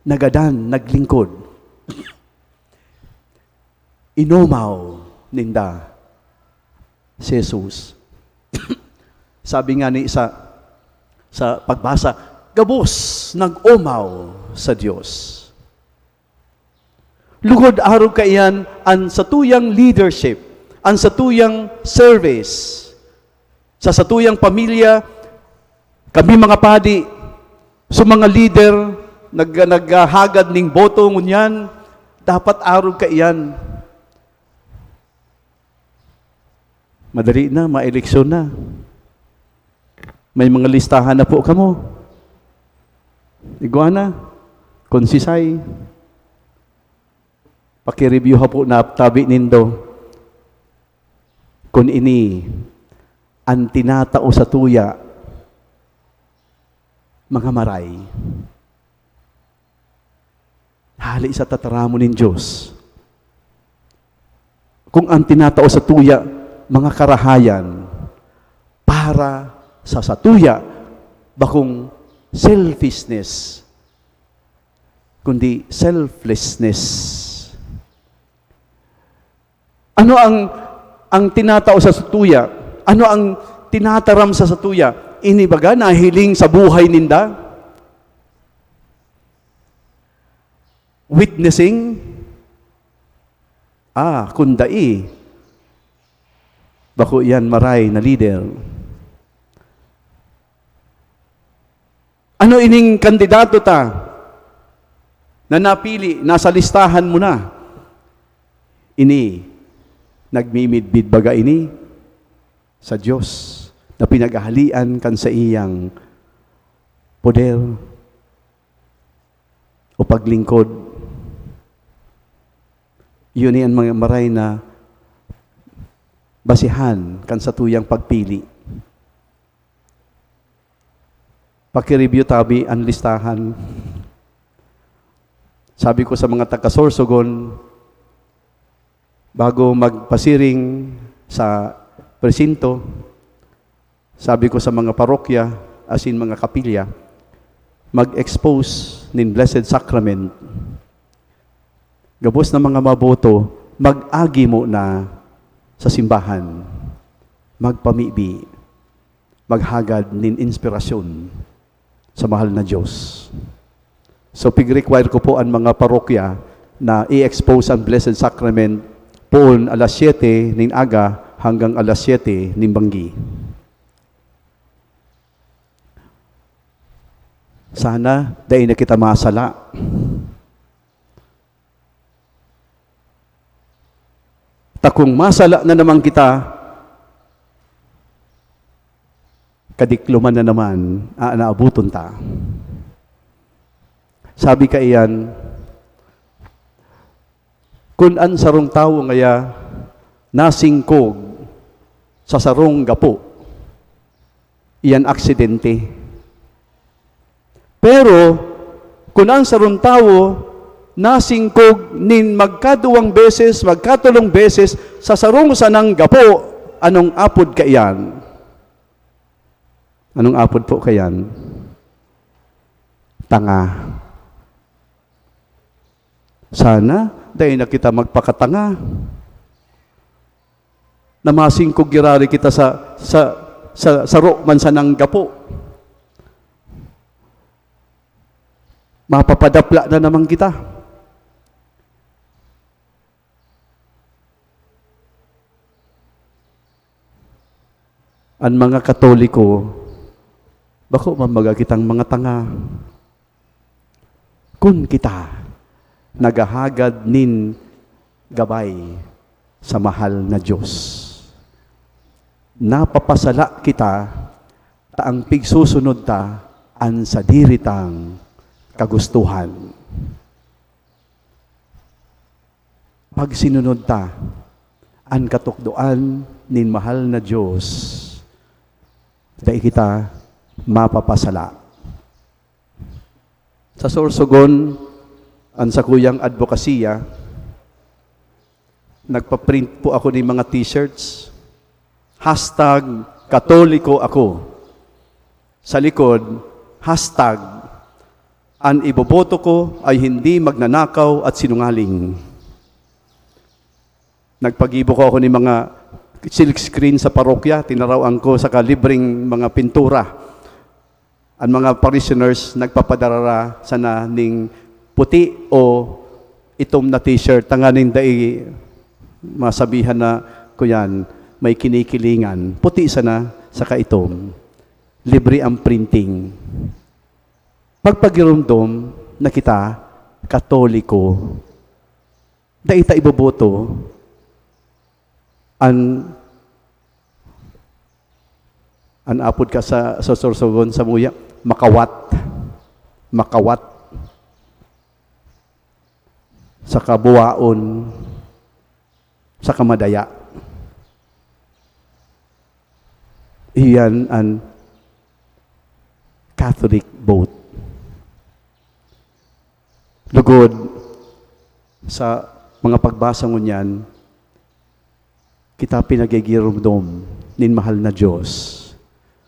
nagadan, naglingkod. Inomaw ninda si Jesus. Sabi nga ni sa, sa pagbasa, gabos nag-omaw sa Dios. Lugod arog kaiyan an satuyang leadership, an satuyang service. Sa satuyang pamilya, kami mga padi, sa mga leader, nag-, naghahagad ning boto ngunyan, dapat arog kaiyan. Madali na, maeleksyon na. May mga listahan na po kamo. Igwa na, konsesay. Paki-review ha po na tabi nindo. Kun ini an tinatao satuya, mga maray. Hali sa tataramon nin Dios. Kung ang tinatao satuya, mga karahayan, para sa satuya, bakong selfishness, kundi selflessness. Ano ang, ang tinatao sa satuya? Ano ang tinataram sa satuya? Ini baga nahiling sa buhay ninda? Witnessing? Ah, kun dai, bako iyan maray na leader. Ano ining kandidato ta? na napili, nasa listahan mo na. Ini, nagmimidbid baga ini sa Dios na pinaghahalian kan saiyang poder o paglingkod. Yun ang mga maray na basihan kan satuyang pagpili. Paki-review tabi an listahan. Sabi ko sa mga taga-Sorsogon, bago magpasiring sa presinto, sabi ko sa mga parokya, asin mga kapilya, mag-expose nin Blessed Sacrament. Gabos na mga maboto, mag-agi mo na sa simbahan. Magpamibi. Maghagad nin inspirasyon sa mahal na Diyos. So, pig-require ko po ang mga parokya na i-expose ang Blessed Sacrament poon alas siyete nin aga hanggang alas siyete nin banggi. Sana, dai na kita masala. Ta kung masala na naman kita, kadikloman na naman, a-, naabuton ta. Sabi kaiyan, kun an sarong tawo ngaya nasingkog sa sarong gapo, iyan aksidente. Pero, kun an sarong tawo nasingkog nin magkaduwang beses, magkatolong beses sa sarong sanang gapo, anong apod kaiyan? Anong apod po kaiyan? Tanga. Sana, dai na kita magpakatanga. Na masingkog girari kita sa, sa, sa saro man sanang gapo. Mapapadapla na naman kita. An mga Katoliko, bako man baga kitang mga tanga. Kun kita naghahagad nin gabay sa mahal na Dios, napapasala kita ta ang pigsusunod ta an sadiri tang kagustuhan. Pagsinunod ta an katukdoan nin mahal na Dios, dai kita mapapasala. Sa Sorsogon, an sakuyang adbokasiya, nagpa-print po ako nin mga t-shirts. Hashtag Katoliko ako. Sa likod, hashtag, "An iboboto ko ay hindi magnanakaw at sinungaling." Nagpagibo ko ako nin mga silk screen sa parokya, tinarawan ko saka libreng mga pintura. An mga parishioners nagpapadara sana nin puti o itom na t-shirt, tanganing dai masabihan na, kuyan, may kinikilingan. Puti sana saka itom. Libre ang printing. Pagpagiromdom na kita Katoliko. Dai ta iboboto an, an apod ka sa, sa Sorsogon, samuya, makawat. Makawat. Saka buwaon. Saka madaya. Iyan an Catholic vote. Lugod, sa mga pagbasa ngunyan, kita pinagigiromdom nin mahal na Dios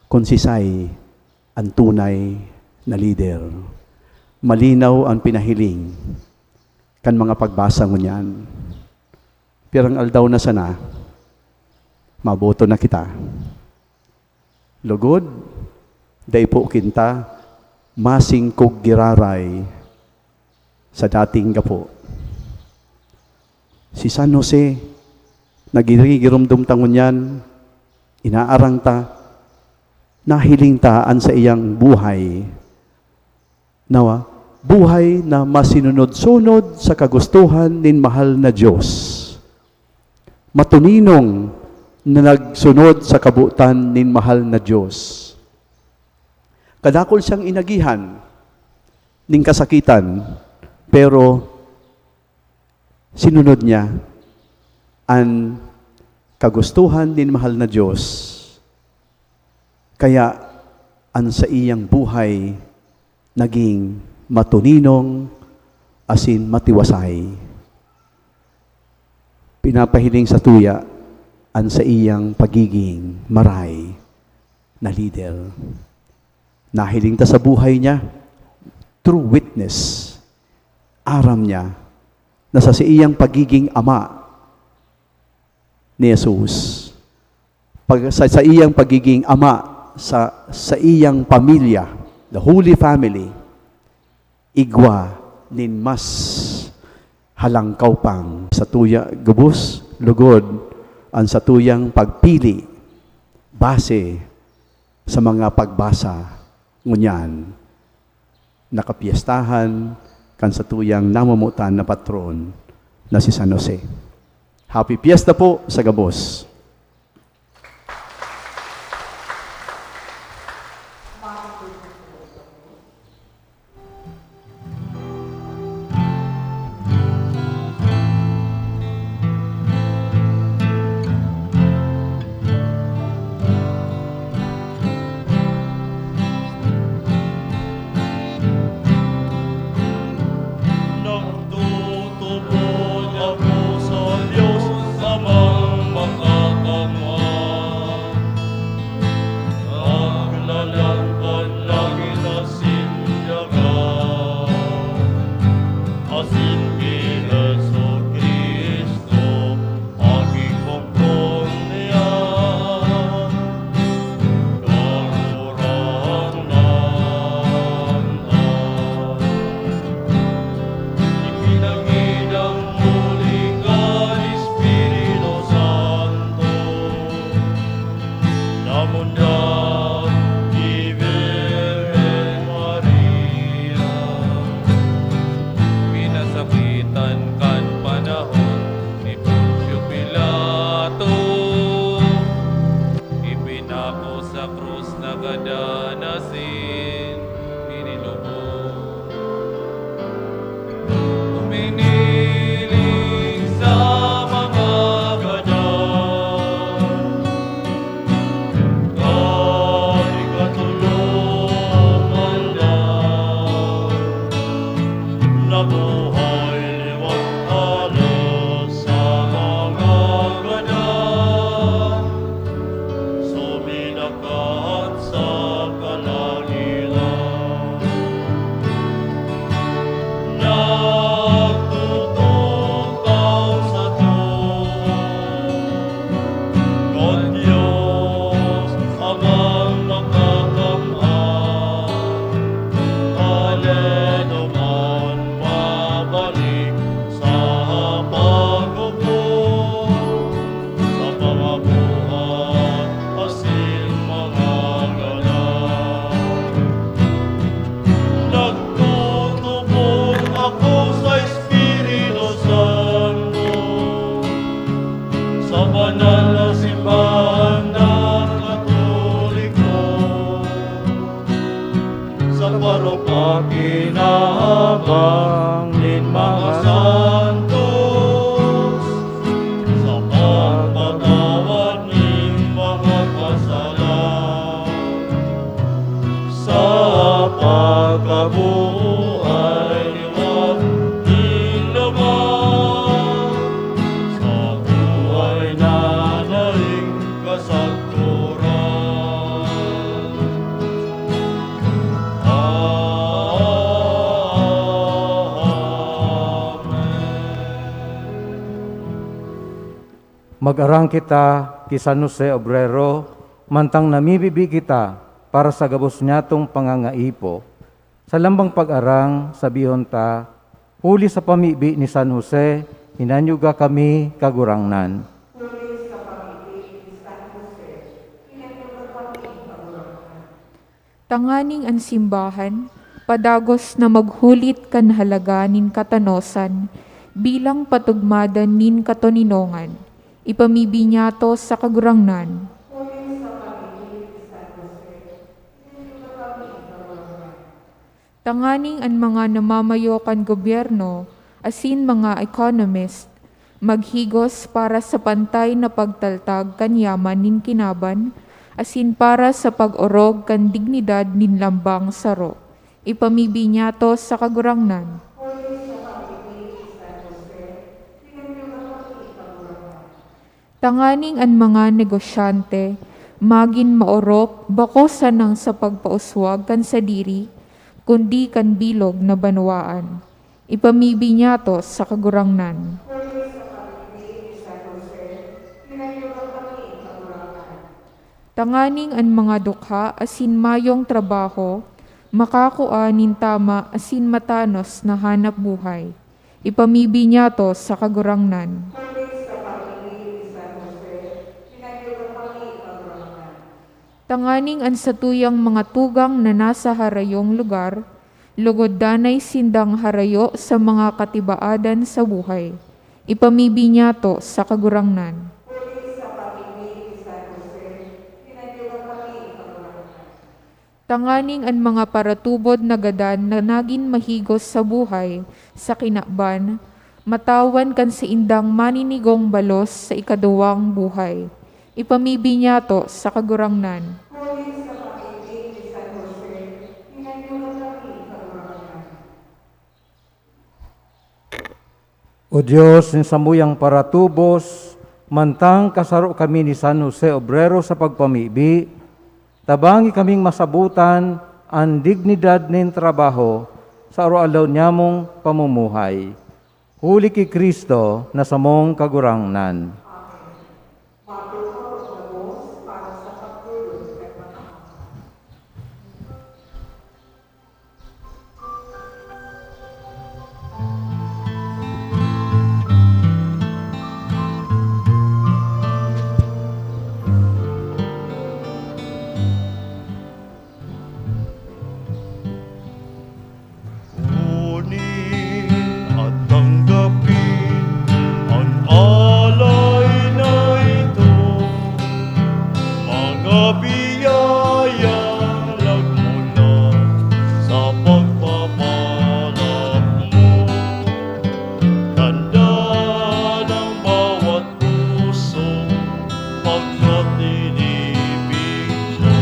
kun sisay an tunay na lider. Malinaw an pinahiling kan mga pagbasa ngunyan. Pirang aldaw na sana, maboto na kita. Lugod, dai po kinta masingkog giraray sa dating gapo. Si San Jose, nagirigiromdom ta ngunyan, inaarang ta, nahiling ta an saiyang buhay. Nawa, buhay na masinunod-sunod sa kagustuhan nin mahal na Dios. Matuninong na nagsunod sa kabotan nin mahal na Dios. Kadakul siyang inagihan nin kasakitan, pero sinunod niya an kagustuhan nin mahal na Dios. Kaya an saiyang buhay naging matuninong asin matiwasay. Pinapahiling satuya an saiyang pagiging maray na lider. Nahiling ta sa buhay niya, true witness, aram niya na sa saiyang pagiging ama ni Jesus, pag, sa, sa iyang pagiging ama, sa, sa iyang pamilya, the Holy Family, igwa nin mas halangkaw pang satuya gabos, lugod, an satuyang pagpili base sa mga pagbasa ngunyan na kapyestahan kan satuyang namomotan na patron na si San Jose. Happy Fiesta po sa gabos! Nagtutubod ako sa Dios Amang Makakamhan, naglalang kan langit asin daga, asin ki Jesu-Cristo, Aki kong pumiyag, Kagurangnan ta. Ipinangidang huli kan Espiritu Santo, namundag ki Birhen Maria. Pinasakitan kan panahon ni Poncio Pilato, ipinako sa krus, nagadan asin inilubog. Uminiling sa mga gadan, kan ikatolong aldaw, nabuhay liwat hale sa mga gadan, suminakat sa kalangitan. Nagtutukaw sato kan Dios Amang Makakamhan, hale duman mabalik sa paghukom sa mga buhay asin mga gadan. Nagtutubod ako sa Espiritu Santo, sa banal na simbahan na Katoliko, sa pagpakinabangan nin mga santos, sa pagpatawad nin mga kasalan, sa pagkabuhay liwat nin laman, sa buhay na daing kasagkoran. Amen. Mag-arang kita ki San Jose Obrero, mantang namibibi kita para sa gabos niyatong pangangaipo. Sa lambang pag-arang, sabihon ta, "Huli sa pamibi ni San Jose, hinanyuga kami, Kagurangnan." Huli sa pamibi ni San Jose, hinanyuga kami, Kagurangnan. Tanganing an simbahan Padagos na maghulit kan halaga nin katanosan bilang patugmadan nin katoninongan, ipamibinyato sa Kagurangnan. Tanganing an mga namamayo kan gobyerno asin mga economist maghigos para sa pantay na pagtaltag kan yaman nin kinaban asin para sa pag-orog kan dignidad nin lambang saro, ipamibinyato sa Kagurangnan. Tanganing an mga negosyante magin maorop, bako sanang sa pagpauswag kan sadiri, kundi kan bilog na banwaan, ipamibinyato sa Kagurangnan. Tanganing an mga dukha asin mayong trabaho makakua nin tama asin matanos na hanap buhay, ipamibinyato sa Kagurangnan. Tanganing an satuyang mga tugang na nasa harayong lugar, lugod danay sindang harayo sa mga katibaadan sa buhay, ipamibinyato sa Kagurangnan. Tanganing an mga paratubod na gadan na nagin mahigos sa buhay sa kinaban, matawan kan saindang maninigong balos sa ikaduwang buhay, ipamibinyato sa Kagurangnan. O Dios, nin samuyang paratubos, mantang kasaro kami ni San Jose Obrero sa pagpamibi, tabangi kaming masabotan an dignidad nin trabaho sa aroaldaw nyamong pamumuhay. Huli ki Cristo na samong Kagurangnan. Kunin at tanggapin ang alay na ito, mga biyayang nagmula sa pagpapalak mo. Tanda ng bawat puso pagkatinipid mo,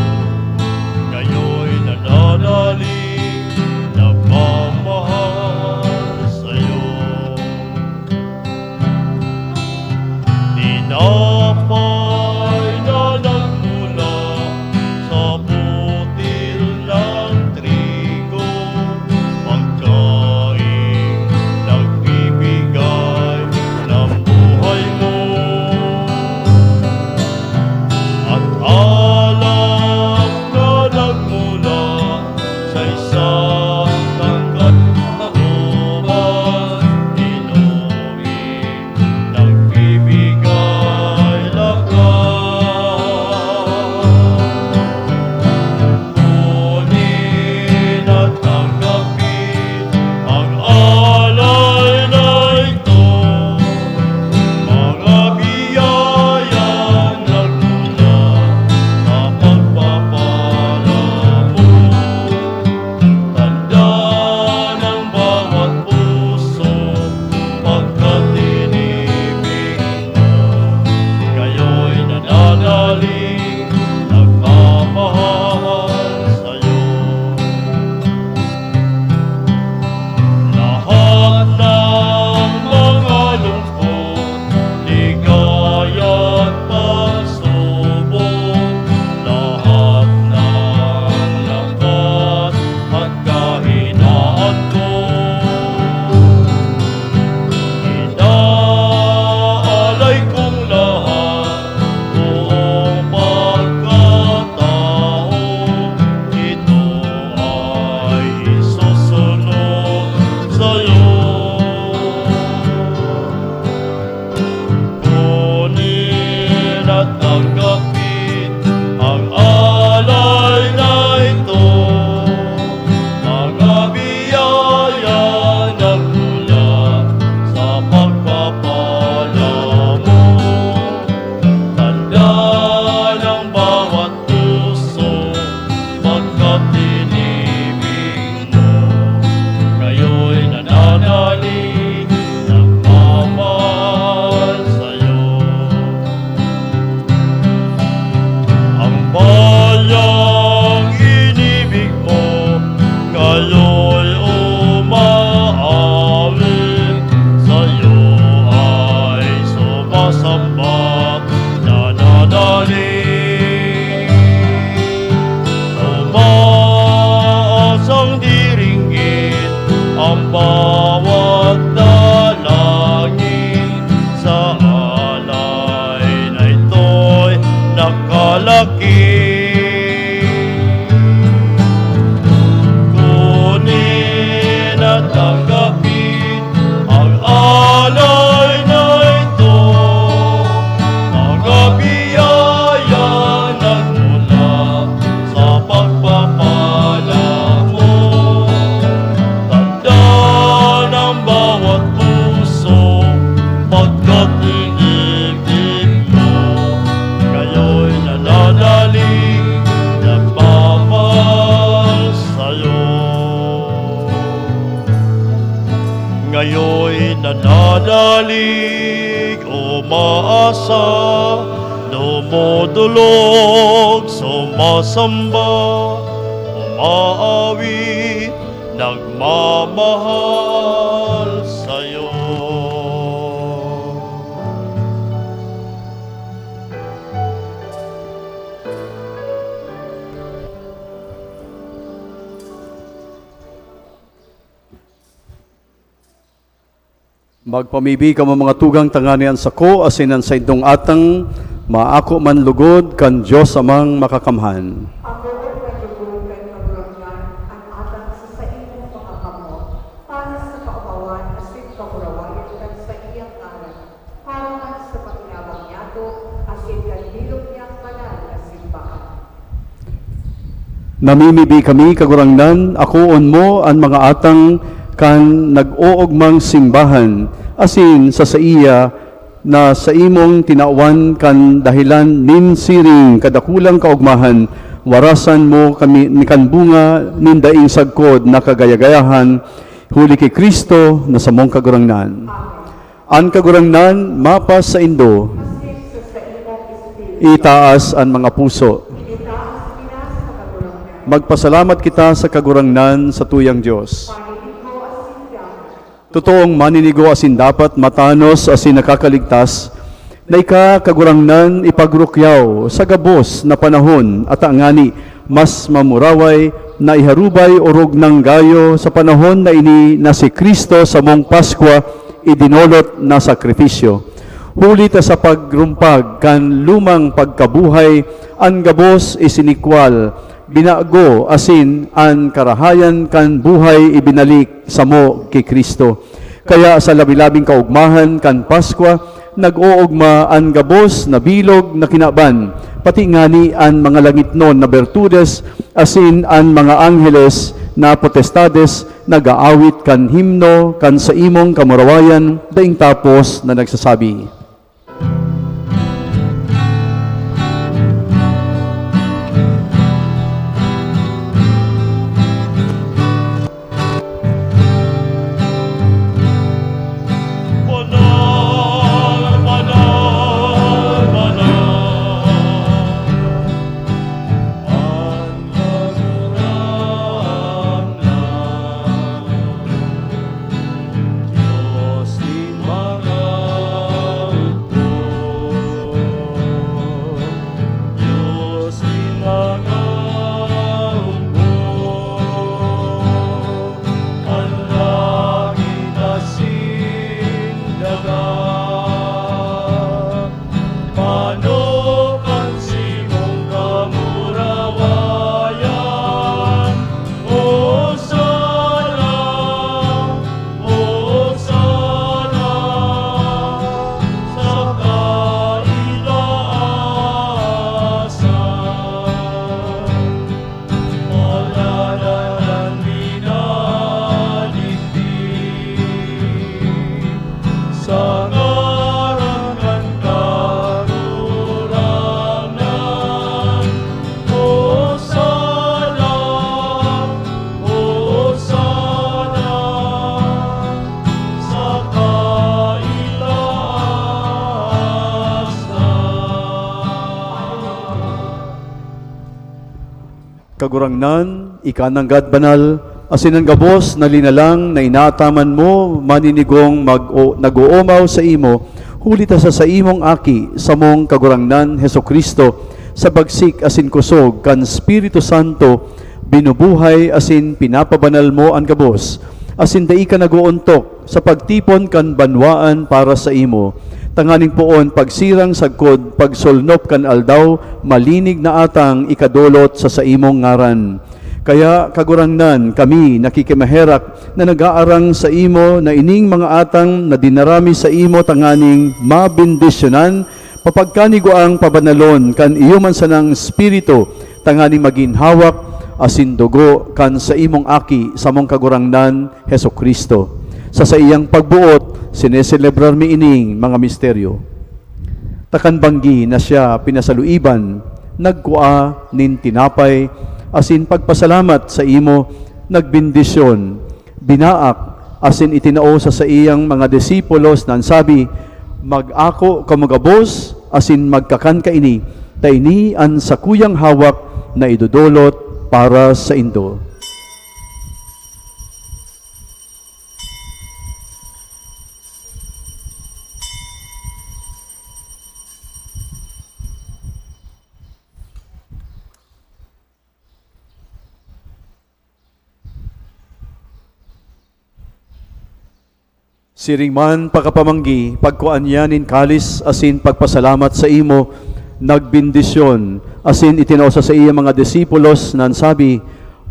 ngayon nananalig, nagmamahal sa'yo. Tinapay na nagmula sa butil ng trigo, pagkaing nagbibigay ng buhay mo. At alak na nagmula sa isang tangkad na ubas, inumin, nagbibigay lakas. Kunin at tanggapin ang alay na ito, mga biyayang nagmula sa pagpapala mo. Tanda ng bawat puso pagkatinipid mo, kayo'y nananalig, nagmamahal sa'yo. Lahat ng mga lungkot, ligaya't pagsubok, lahat ng lakas at kahinaan ko, inaalay kong lahat, buong pagkatao, ito ay isusunod sa'yo. Kunin at tanggapin ang alay na ito, mga Dumudulog, sumasamba, umaawit, nagmamahal sa'yo. Magpamibi kamo, mga tugang, tanganing an sako asin an saindong atang maako man lugod kan Dios Amang Makakamhan. Ako an naglugod kan Kagurangnan, an atang sa saimong mga kamot, para sa kaomawan asin kamurawayan kan saiyang ngaran, para man sa pakinabang niyato asin kan bilog niyang banal na simbahan. Namimibi kami, Kagurangnan, akoon mo an mga atang kan nag-oogmang simbahan, asin sa saiya na saimong tinawan kan dahelan nin siring kadakulang kaogmahan, warasan mo kami kan bunga nin daing sagkod na kagayagayahan, huli ki Cristo na samong Kagurangnan. An Kagurangnan mapasaindo. Itaas an mga puso. Magpasalamat kita sa Kagurangnan, satuyang Dios. Totoong maninigo asin dapat matanos asin nakakaligtas, na ika, Kagurangnan, ipagrukyaw sa gabos na panahon, ata ngani mas mamuraway na iharubay orog nang gayo sa panahon na ini na si Cristo samong Paskwa idinolot na sakripisyo. Huli ta sa pagrumpag kan lumang pagkabuhay, an gabos isinikwal, binago, asin an karahayan kan buhay ibinalik samo ki Cristo. Kaya sa labi-labing kaogmahan kan Paskwa, nag-oogma an gabos na bilog na kinaban, pati ngani an mga langitnon na bertudes asin an mga angheles na potestades nag-aawit kan himno kan saimong kamurawayan daing tapos na nagsasabi, Dios nin mga opo, Dios nin mga opo, an langit asin daga. Manok an simong kamurawayan, Hosana, Hosana, sa kaitaasan. Aldaw na an minadigdi sa ngaran kan Kagurangnan. Hosana, Hosana, sa kaitaasan. Kagurangnan, ika nanggad banal, asin an gabos na linalang na inaataman mo maninigong mag-o-, nag-oomaw saimo, huli ta sa saimong Aki, samong Kagurangnan Jesu-Cristo, sa bagsik asin kusog kan Espiritu Santo, binubuhay asin pinapabanal mo an gabos, asin dai ka nag-oontok sa pagtipon kan banwaan para saimo, tanganing poon pagsirang sagkod pagsolnop kan aldaw, malinig na atang ikadolot sa saimong ngaran. Kaya, Kagurangnan, kami nakikimaherak na nag-aarang saimo na ining mga atang na dinara mi saimo tanganing mabendisyonan, papagkanigwaang pabanalon kan iyo man sanang Espiritu, tanganing magin hawak asin dugo kan saimong Aki, samong Kagurangnan, Jesu-Cristo. Sa saiyang pagboot, sineselebrar mi ining mga misteryo. Ta kan banggi na siya pinasaluiban, nagkua nin tinapay, asin pagpasalamat saimo, nagbendisyon, binaak, asin itinao sa saiyang mga disipulos na an sabi, Mag-ako kamo gabos asin magkakan kaini, ta ini an sakuyang hawak na idodolot para saindo. Siring man, pakapamanggi, pagkua niya nin kalis asin pagpasalamat saimo, nagbendisyon, asin itinao sa saiyang mga disipulos, na nagsabi,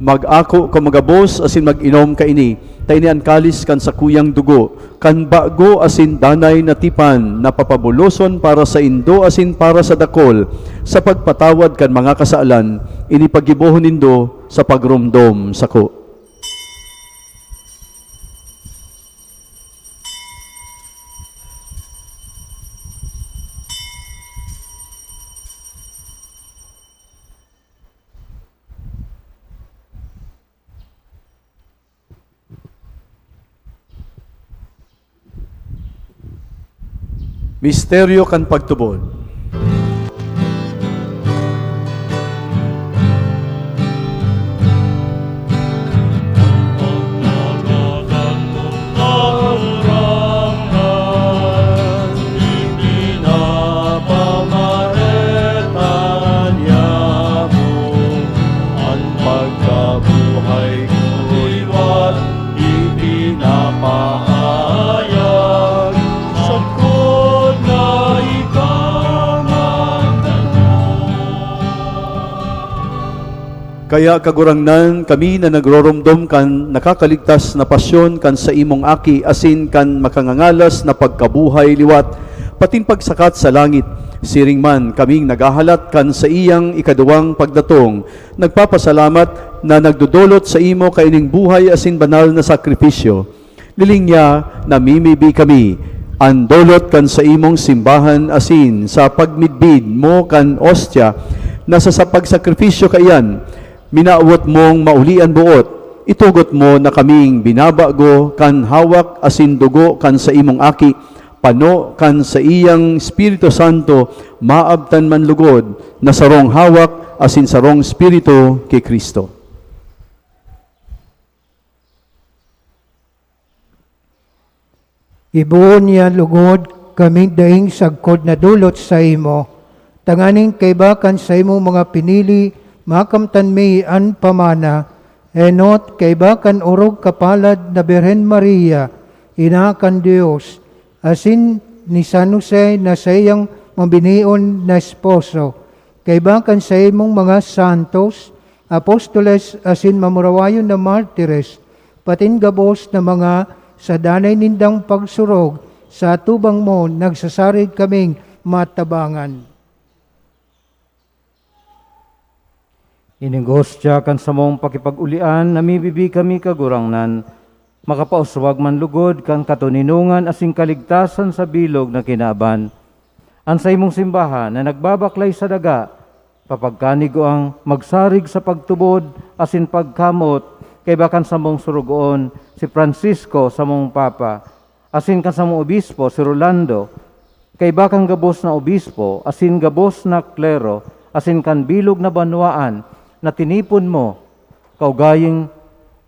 "Mag-ako kamo gabos asin mag-inom kaini, ta ini an kalis kan sakuyang dugo, kan bago asin danay na tipan, na papabuloson para saindo asin para sa dakul, sa pagpatawad kan mga kasalan. Ini paggibohon nindo sa pagromdom sako." Misteryo kan pagtubod. Ipinapamareta niya mo an pagkabuhay ko liwat, ipinapahayag sagkod na ikaw magtataw. Kaya, Kagurangnan, kami na nagroromdom kan nakakaligtas na pasyon kan saimong Aki asin kan makangangalas na pagkabuhay liwat, patin pagsakat sa langit, siring man kaming naghahalat kan saiyang ikaduwang pagdatong, nagpapasalamat na nagdodolot saimo kaining buhay asin banal na sakripisyo. Hiling niya, namimibi kami, an dolot kan saimong simbahan asin sa pagmidbid mo kan ostya, na sa, sa pagsakripisyo kaiyan, minawot mong mauli an boot. Itugot mo na kaming binabago kan hawak asin dugo kan saimong Aki, pano kan saiyang Espiritu Santo, maabtan man lugod na sarong hawak asin sarong Espiritu ki Cristo. Gibohon niya lugod kaming daing sagkod na dolot saimo, tanganing kaiba kan saimong mga pinili, makamtan mi an pamana, enot kaiba kan orog kapalad na Birhen Maria, Ina kan Dios, asin ni San Jose na saiyang mabinion na esposo, kaiba kan saimong mga santos, apostoles asin mamurawayon na martires, patin gabos na mga sa danay nindang pagsurog, sa atubang mo nagsasarig kaming matabangan. Ining hostya kan samong pakipag-ulian, namibibi kami, Kagurangnan, makapauswag man lugod kan katoninongan asin kaligtasan sa bilog na kinaban. An saimong simbahan na nagbabaklay sa daga, papagkanigwang magsarig sa pagtubod asin pagkamot kaiba kan samong sorogoon, si Francisco, samong Papa, asin kan samong obispo, si Rolando, kaiba kan gabos na obispo asin gabos na klero, asin kan bilog na banwaan na tinipon mo, kaugayong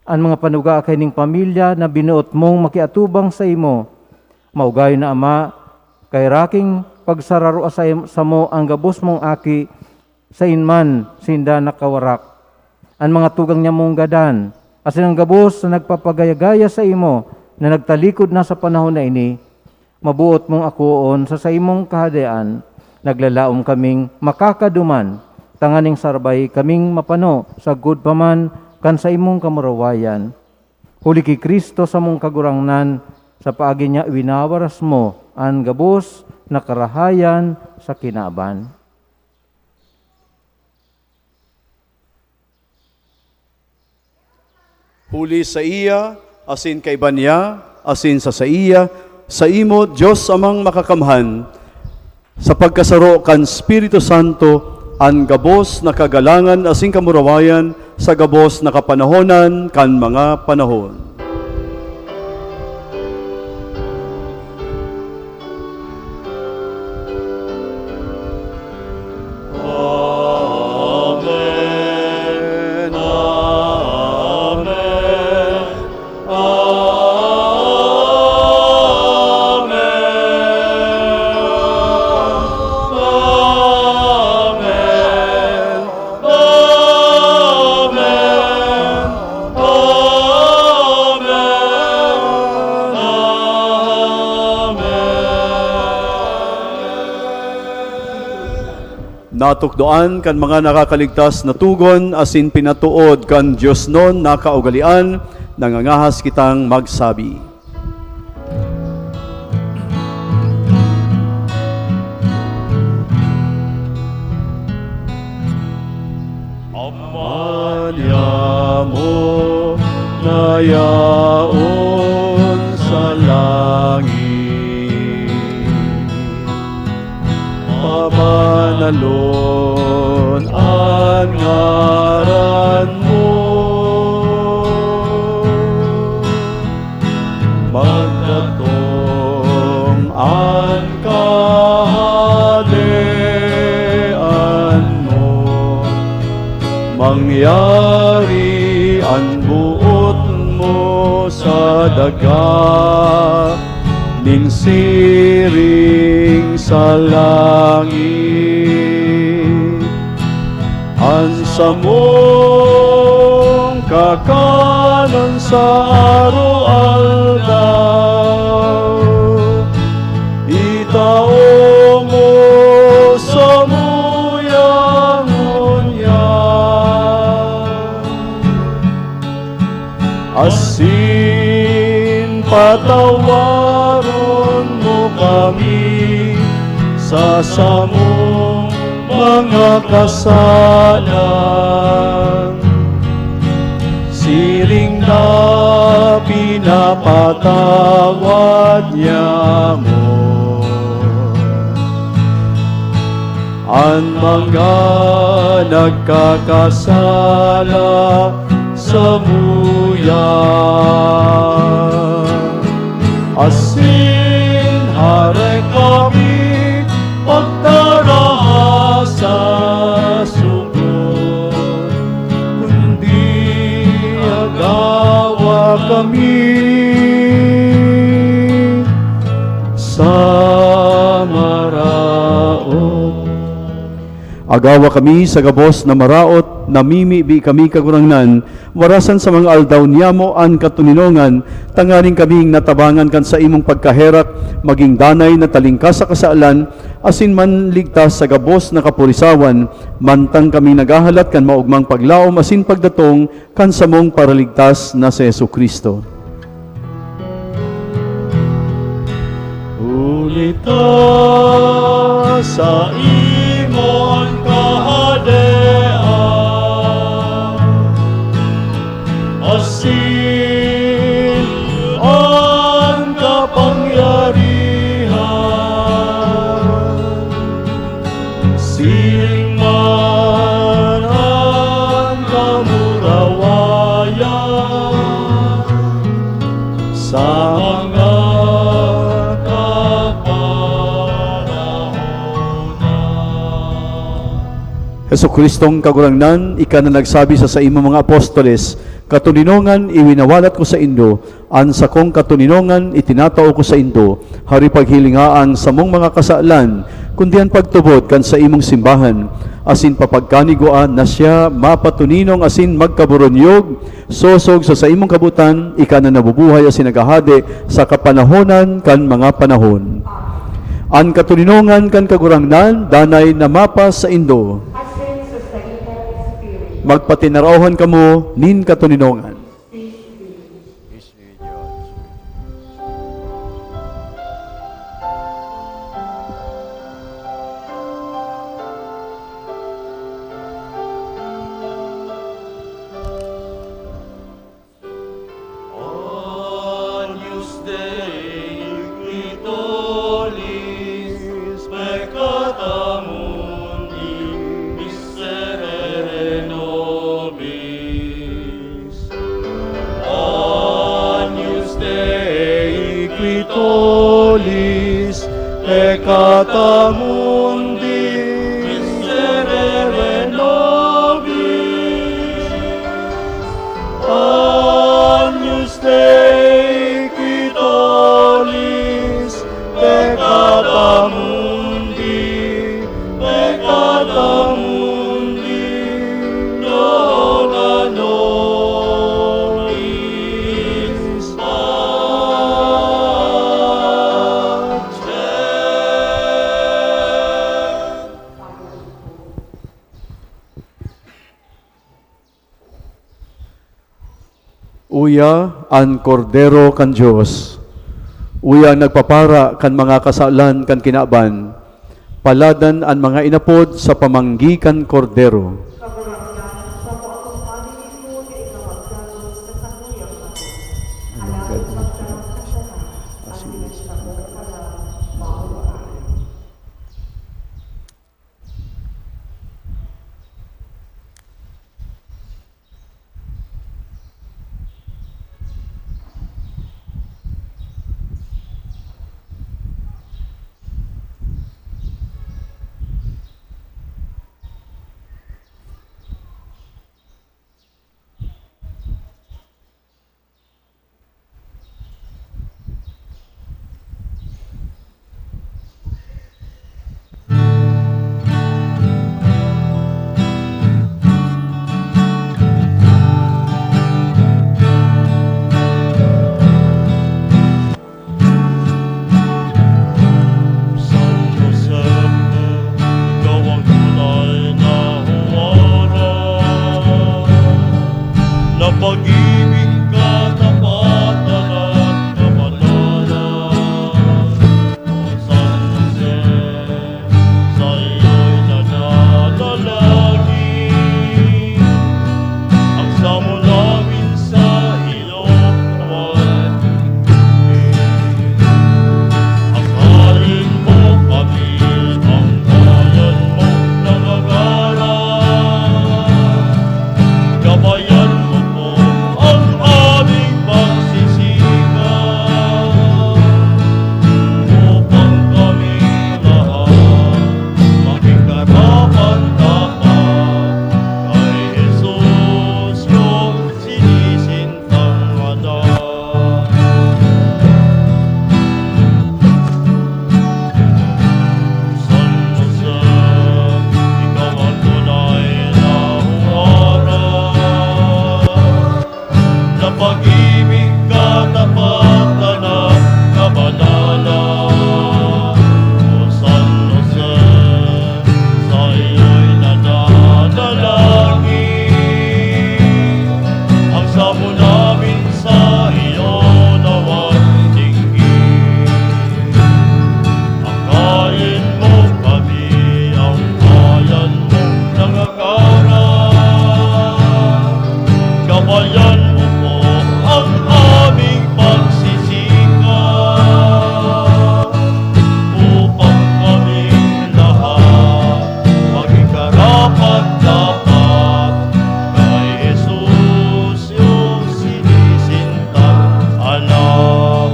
an mga panuga kaining pamilya na binoot mong makiatubang saimo. Maugay na, Ama, kairaking pagsararoa sa, samo an gabos mong aki, sain man sinda nakawarak. An mga tugang niya mong gadan, asin an gabos na nagpapagaya-gaya saimo na nagtalikod na sa panahon na ini, maboot mong akoon sa saimong Kahadean. Naglalaom kaming makakaduman, tanganing sarbay kaming mapano sagkod pa man kan saimong kamurawayan. Huli ki Cristo samong Kagurangnan, sa paagi niya winawaras mo an gabos na karahayan sa kinaban. Huli saiya, asin kaiba niya, asin sa saiya, saimo, Dios Amang Makakamhan, sa pagkasaro kan Espiritu Santo, an gabos na kagalangan asin kamurawayan sa gabos na kapanahonan kan mga panahon. Natukdoan kan mga nakakaligtas na tugon asin pinatood kan diosnon na kaugalean, nangangahas kitang magsabi. Ama niamo na yaon sa langit, pabanalon an ngaran mo. Magdatong an Kahadean mo, mangyari an boot mo sa daga nin siring sa langit. An samong kakanon sa araw-aldaw, itao mo samuya ngunyan. Asin patawaron mo kami sa samong mga kasalan, siring na pinapatawad niamo an mga nagkakasala samuya. Asin hare kami pagdaraha sa sugot, kundi agawa kami sa maraot. Agawa kami sa gabos na maraot, namimibi kami, Kagurangnan, warasan sa mga aldaw niyamo an katoninongan, tanganing kaming natabangan kan saimong pagkaherak, magin danay na talingkas sa kasalan, asin manligtas sa gabos na kapurisawan, mantang kami naghahalat kan maogmang paglaom asin pagdatong kan samong Paraligtas na si Jesu-Cristo. Huli ta saimo an Kahadean, asin an kapangyarihan, siring man an kamurawayan sa mga kapanahonan. Jesu-Cristong Kagurangnan, ika na nagsabi sa saimong mga apostoles, "Katoninongan iwinawalat ko saindo, an sakong katoninongan itinatao ko saindo, hari paghilinga an samong mga kasalan, kundi an pagtubod kan saimong simbahan, asin papagkanigwaan na siya mapatoninong asin magkaburunyog, sosog sa saimong kabotan, ika na nabubuhay asin naghahade sa kapanahonan kan mga panahon." An katoninongan kan Kagurangnan danay na mapasaindo. Asin sa saimong espiritu. Magpatinaraohan kamo nin katoninongan. Agnus Dei, qui tollis peccata mundi, miserere nobis. Uya an Kordero kan Dios. Uya an nagpapara kan mga kasalan kan kinaban. Paladan an mga inapod sa pamanggi kan Kordero. Kagurangnan, bako akong maninipon na ikaw magdalos sa sakuyang hapon. Alagad magdarasakdalan, asin sa pagkakala, maupay. San Jose, ikaw ang tunay na huwara, na pag-ibig, katapatan at kabanalan. O San Jose, saiyo'y nananalangin ang samo namin sa iyo. Akayin mo kami, ang bayan mong nangangarap. Gabayan mo po ang aming pagsisikap, upang kami lahat maging karapat-dapat kay Jesus, iyong sinisintang anak. San Jose, ikaw ang tunay na huwara, na pag-ibig, katapatan at kabanalan. O San Jose, saiyo'y nananalangin ang samo namin sa iyo nawa'y tinggi. Akayin mo kami, ang bayan mong nangangarap. Gabayan mo po ang aming pagsisikap, upang kaming lahat maging karapat-dapat kay Jesus, iyong sinisintang anak.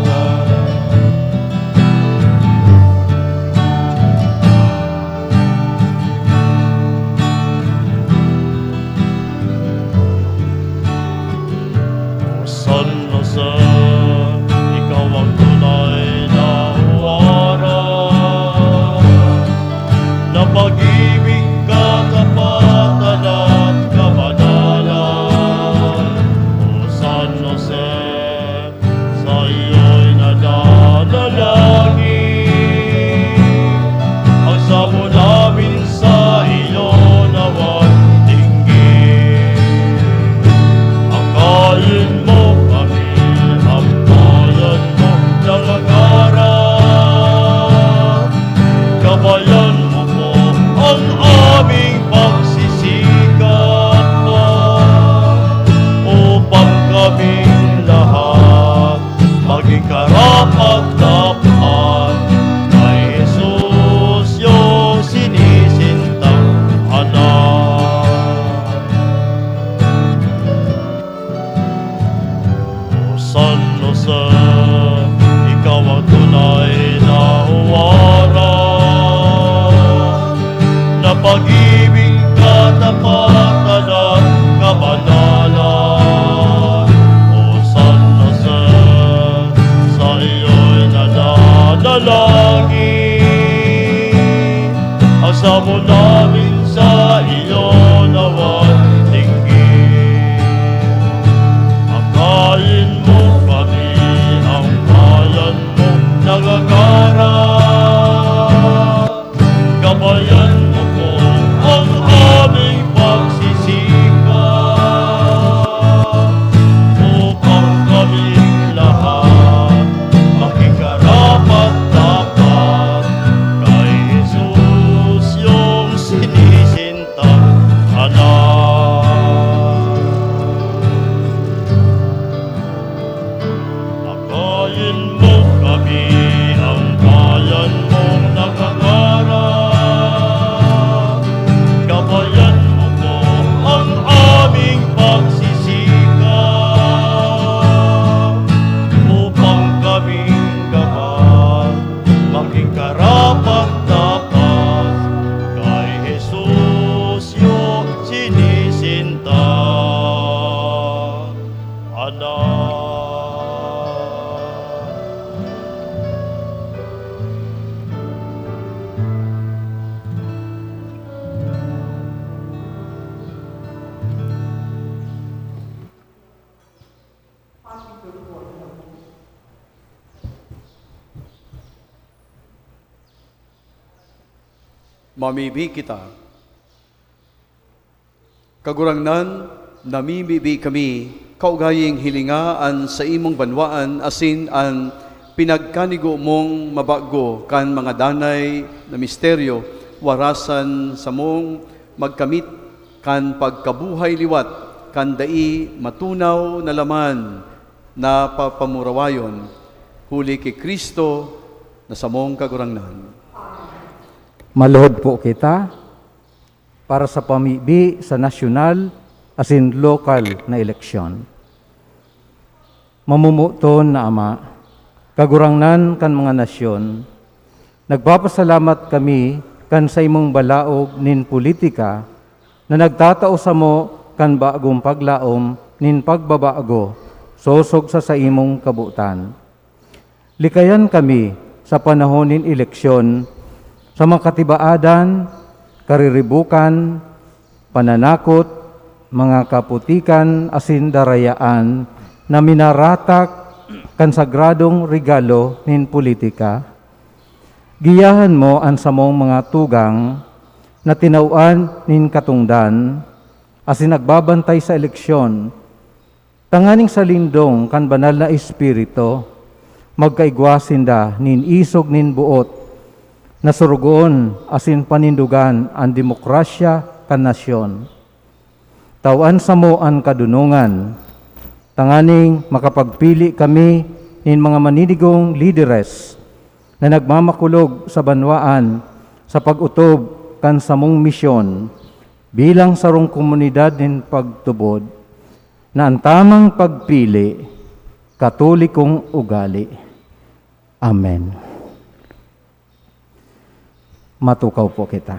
O San Jose, ikaw ang tunay na huwara, na pag-ibig, katapatan at kabanalan. O San Jose, saiyo'y nananalangin ang samo namin sa iyo nawa'y tinggi. Akayin mo kami, ang bayan mong nangangarap. Gabayan mo po ang aming pagsisikap, upang kaming lahat maging karapat-dapat kay Jesus, iyong sinisintang anak. O San Jose, ikaw ang tunay na huwara, na pag-ibig, katapatan at kabanalan. O San Jose, sa iyo'y nananalangin ang samo namin sa iyo nawa'y tinggi. Akayin mo kami, ang bayan mong nangangarap. Gabayan mo po ang aming pagsisikap, upang Mamibi kita. Kagurangnan, namimibi kami, kaugaying hilinga an saimong banwaan asin an pinagkanigo mong mabago kan mga danay na misteryo, warasan samong magkamit kan pagkabuhay liwat kan dai matunaw na laman na papamurawayon, huli ki Cristo na samong Kagurangnan. Maluhod po kita para sa pamibi sa nasyonal asin lokal na eleksyon. Mamomoton na Ama, Kagurangnan kan mga nasyon, nagpapasalamat kami kan saimong balaog nin politika na nagtatao samo kan bagong paglaom nin pagbabago sosog sa saimong kabotan. Likayan kami sa panahon nin eleksyon sa makatibaadan, kariribukan, pananakot, mga kaputikan asin darayaan na minaratak kan sagradong regalo nin politika. Giyahan mo an samong mga tugang na tinawan nin katongdan asin nagbabantay sa eleksyon, tanganing sa lindong kan Banal na Espiritu, magkaigwa sinda nin isog nin boot na surugoon asin panindogan an demokrasya kan nasyon. Tawan samo an kadonongan, tanganing makapagpili kami nin mga maninigong lideres na nagmamakulog sa banwaan sa pag-otob kan samong misyon bilang sarong komunidad nin pagtubod, na an tamang pagpili, Katolikong ugali. Amen. Matukaw po kita.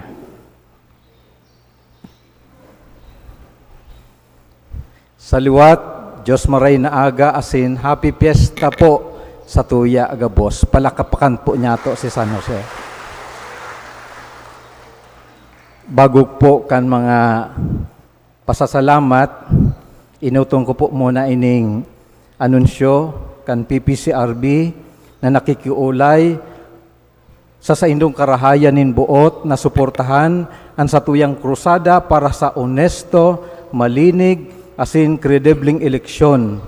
Sa liwat, Dios maray na aga asin Happy Fiesta po sa tuya gabos. Palakapakan po niyato si San Jose. Bago po kan mga pasasalamat, inutong ko po muna ining anunsyo kan P P C R B na nakikiolay sa saindong karahayan nin boot na suportahan an satuyang krusada para sa onesto, malinig, asin kredibleng eleksyon,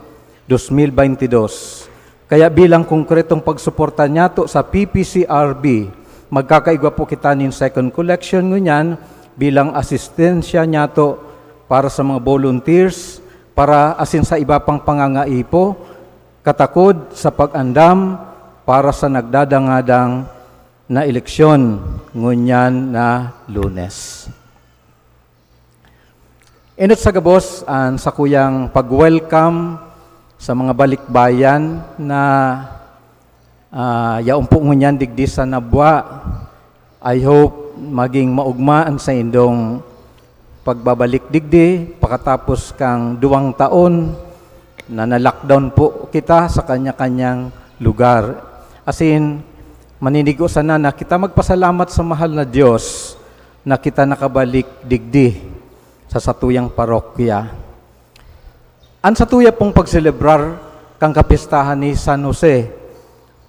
dos mil baynte dos. Kaya bilang konkretong pagsuporta niyato sa P P C R B, magkakaigwa po kita nin second collection ngunyan bilang asistensya niyato para sa mga volunteers, para asin sa iba pang pangangaipo, katakod sa pag-andam para sa nagdadangadang na eleksyon ngunyan na Lunes. Enot sa gabos an sakuyang pag-welcome sa mga balikbayan na, ah, yaon po ngunyan digdi sa Nabua. I hope maging maogma an saindong pagbabalik digdi pakatapos kan duwang taon na na-lockdown po kita sa kanya-kanyang lugar. Asin, maninigo sana na kita magpasalamat sa mahal na Dios na kita nakabalik digdi sa satuyang parokya. An satuya pong pagselebrar kan kapistahan ni San Jose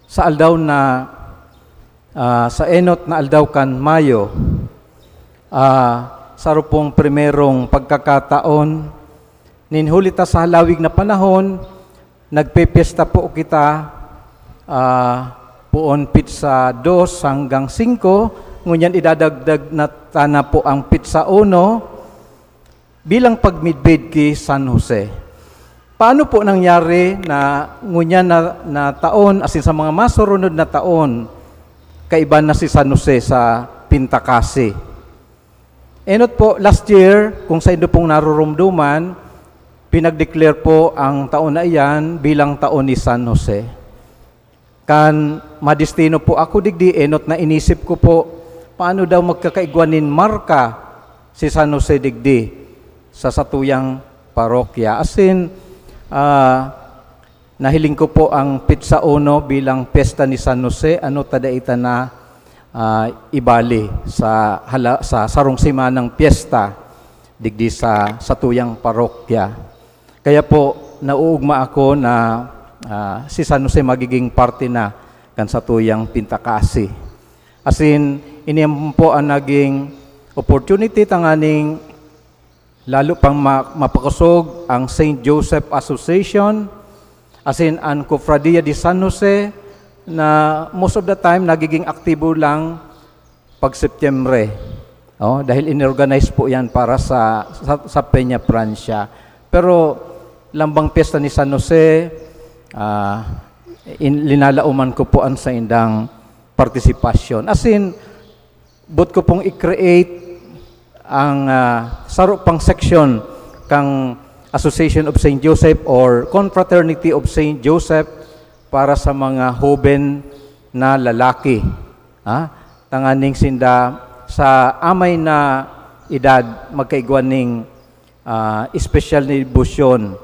sa aldaw na, ah, sa enot na aldaw kan Mayo, ah, sa saro pong primerong pagkakataon, nin huli ta sa halawig na panahon, nagpepyesta po kita, ah, poon pitsa dos hanggang singko, ngunyan idadagdag na ta na po ang pitsa uno bilang pagmidbid ki San Jose. Paano po nangyari na ngunyan na, na taon, asin sa mga masurunod na taon, kaiba na si San Jose sa Pintakasi? Enot po, last year, kung saindo pong narurumduman, pinag-declare po ang taon na iyan bilang taon ni San Jose. Kan madestino po ako digdi, enot na inisip ko po, paano daw magkakaigwa nin marka si San Jose digdi sa satuyang parokya? Asin, ah, nahiling ko po ang pitsa uno bilang pyesta ni San Jose, ano ta dai ta na, ah, ibali sa hala-, sa sarong semanang pyesta digdi sa satuyang parokya. Kaya po, nauugma ako na, ah, si San Jose magiging parte na kan satuyang Pintakasi. Asin, Ini po ang naging opportunity tanganing lalo pang ma-, mapakosog ang Saint Joseph Association, asin ang Cofradia de San Jose, na most of the time nagiging aktibo lang pag Setyembre. Oh, dahil inorganize po yan para sa, sa, sa Peña Francia. Pero lambang piyesta ni San Jose, ah, in, linalauman ko po ang saindang partisipasyon. As in, boot ko pong i-create ang, ah, saro pang section kang Association of Saint Joseph or Confraternity of Saint Joseph para sa mga hoben na lalaki. Ha? Tanganing sinda sa amay na edad magkaigwa ning, ah, espesyal na debosyon,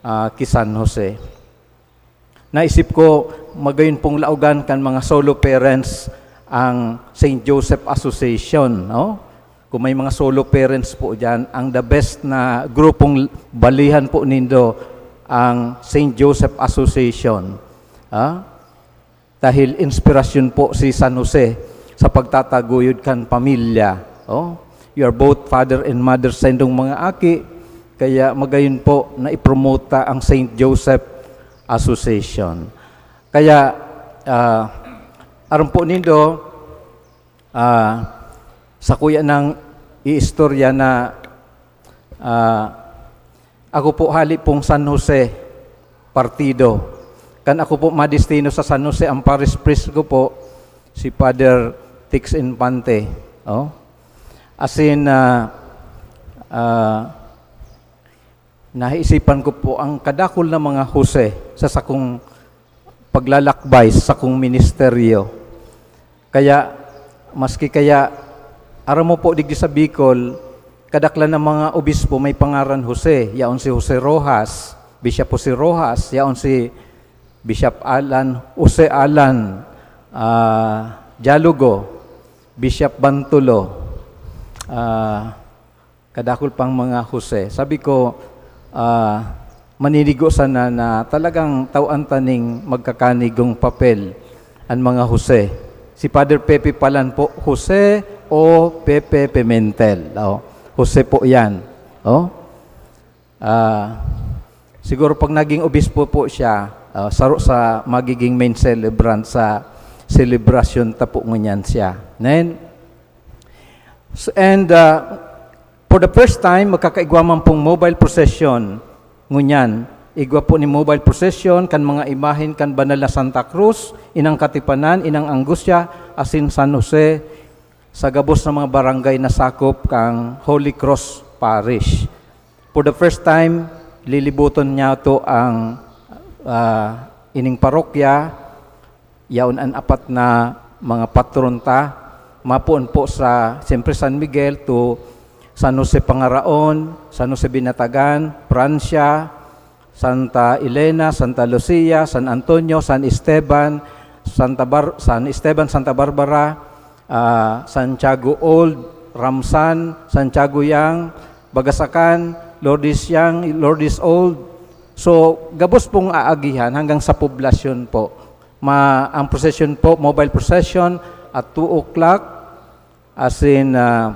ah, ki San Jose. Naisip ko, magayon pong laogan kan mga solo parents ang Saint Joseph Association, no? Kung may mga solo parents po diyan, ang the best na grupong balihan po nindo ang Saint Joseph Association. Ha? Dahil inspirasyon po si San Jose sa pagtataguyod kan pamilya. Oh, you are both father and mother sa indong mga aki, kaya magayon po na ipromote ta ang Saint Joseph Association. Kaya, ah, aram po nindo, ah, sa kuya nang iistorya na, ah, ako po hali pong San Jose partido. Kan ako po madestino sa San Jose, ang parish priest ko po, si Father Tix Infante. Oh. As in, ah, ah, naisipan ko po ang kadakul na mga Jose sa sakong paglalakbay, sa sakong ministeryo. Kaya, maski kaya, aram mo po, digdi sa Bicol, kadaklan ng mga obispo may pangaran Jose. Yaon si Jose Rojas, Bishop Jose Rojas, yaon si Bishop Alan, Jose Alan, ah, Dialogo, Bishop Bantulo, ah, kadakul pang mga Jose. Sabi ko, ah, maninigo sana na talagang tawan ta ning magkakanigong papel an mga Jose. Si Father Pepe Palan po, Jose o Pepe Pimentel. Oh, Jose po yan. Oh. Ah, siguro pag naging obispo po siya, ah, saro sa magiging main celebrant sa selebrasyon ta po ngunyan siya. Then, s-, and, ah, for the first time, magkakaigwa man pong mobile procession ngunyan. Igwa po ni mobile procession kan mga imahen kan banal na Santa Cruz, Inang Katipanan, Inang Angustia, asin San Jose, sa gabos na mga barangay na sakop kang Holy Cross Parish. For the first time, lilibuton niyato ang, ah, ining parokya, yaon an apat na mga patron ta, mapoon po sa, siyempre, San Miguel to San Jose Pangaraon, San Jose Binatagan, Francia, Santa Elena, Santa Lucia, San Antonio, San Esteban, Santa Bar-, San Esteban, Santa Barbara, ah, Santiago Old, Ramsan, Santiago Young, Bagasacan, Lourdes Young, Lourdes Old. So, gabos pong aagihan hanggang sa poblasyon po. Ma-, ang procession po, mobile procession at two o'clock, as in, ah,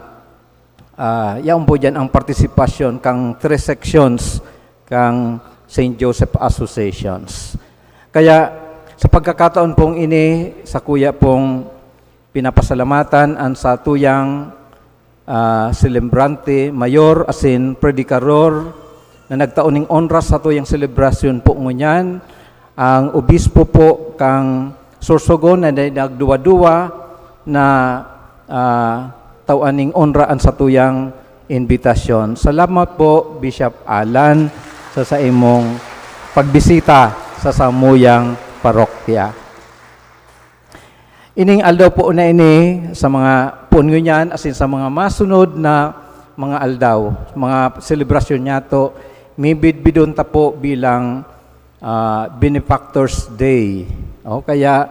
ah, yaon po dyan ang partisipasyon kang three sections kang Saint Joseph Associations. Kaya, sa pagkakataon pong ini, sa kuya pong pinapasalamatan an satuyang, ah, selebrante mayor asin predikador na nagtao ning onra sa satuyang selebrasyon po ngunyan, ang obispo po kang Sorsogon na nagduwa-duwa na, ah, tawan ning onra an satuyang imbitasyon. Salamat po, Bishop Alan, sa saimong pagbisita sa samuyang parokya. Ining aldaw po na ini, sa mga poon ngunyan, asin sa mga masunod na mga aldaw, mga selebrasyon niyato, mibidbidon ta po bilang, ah, Benefactors Day. O, kaya,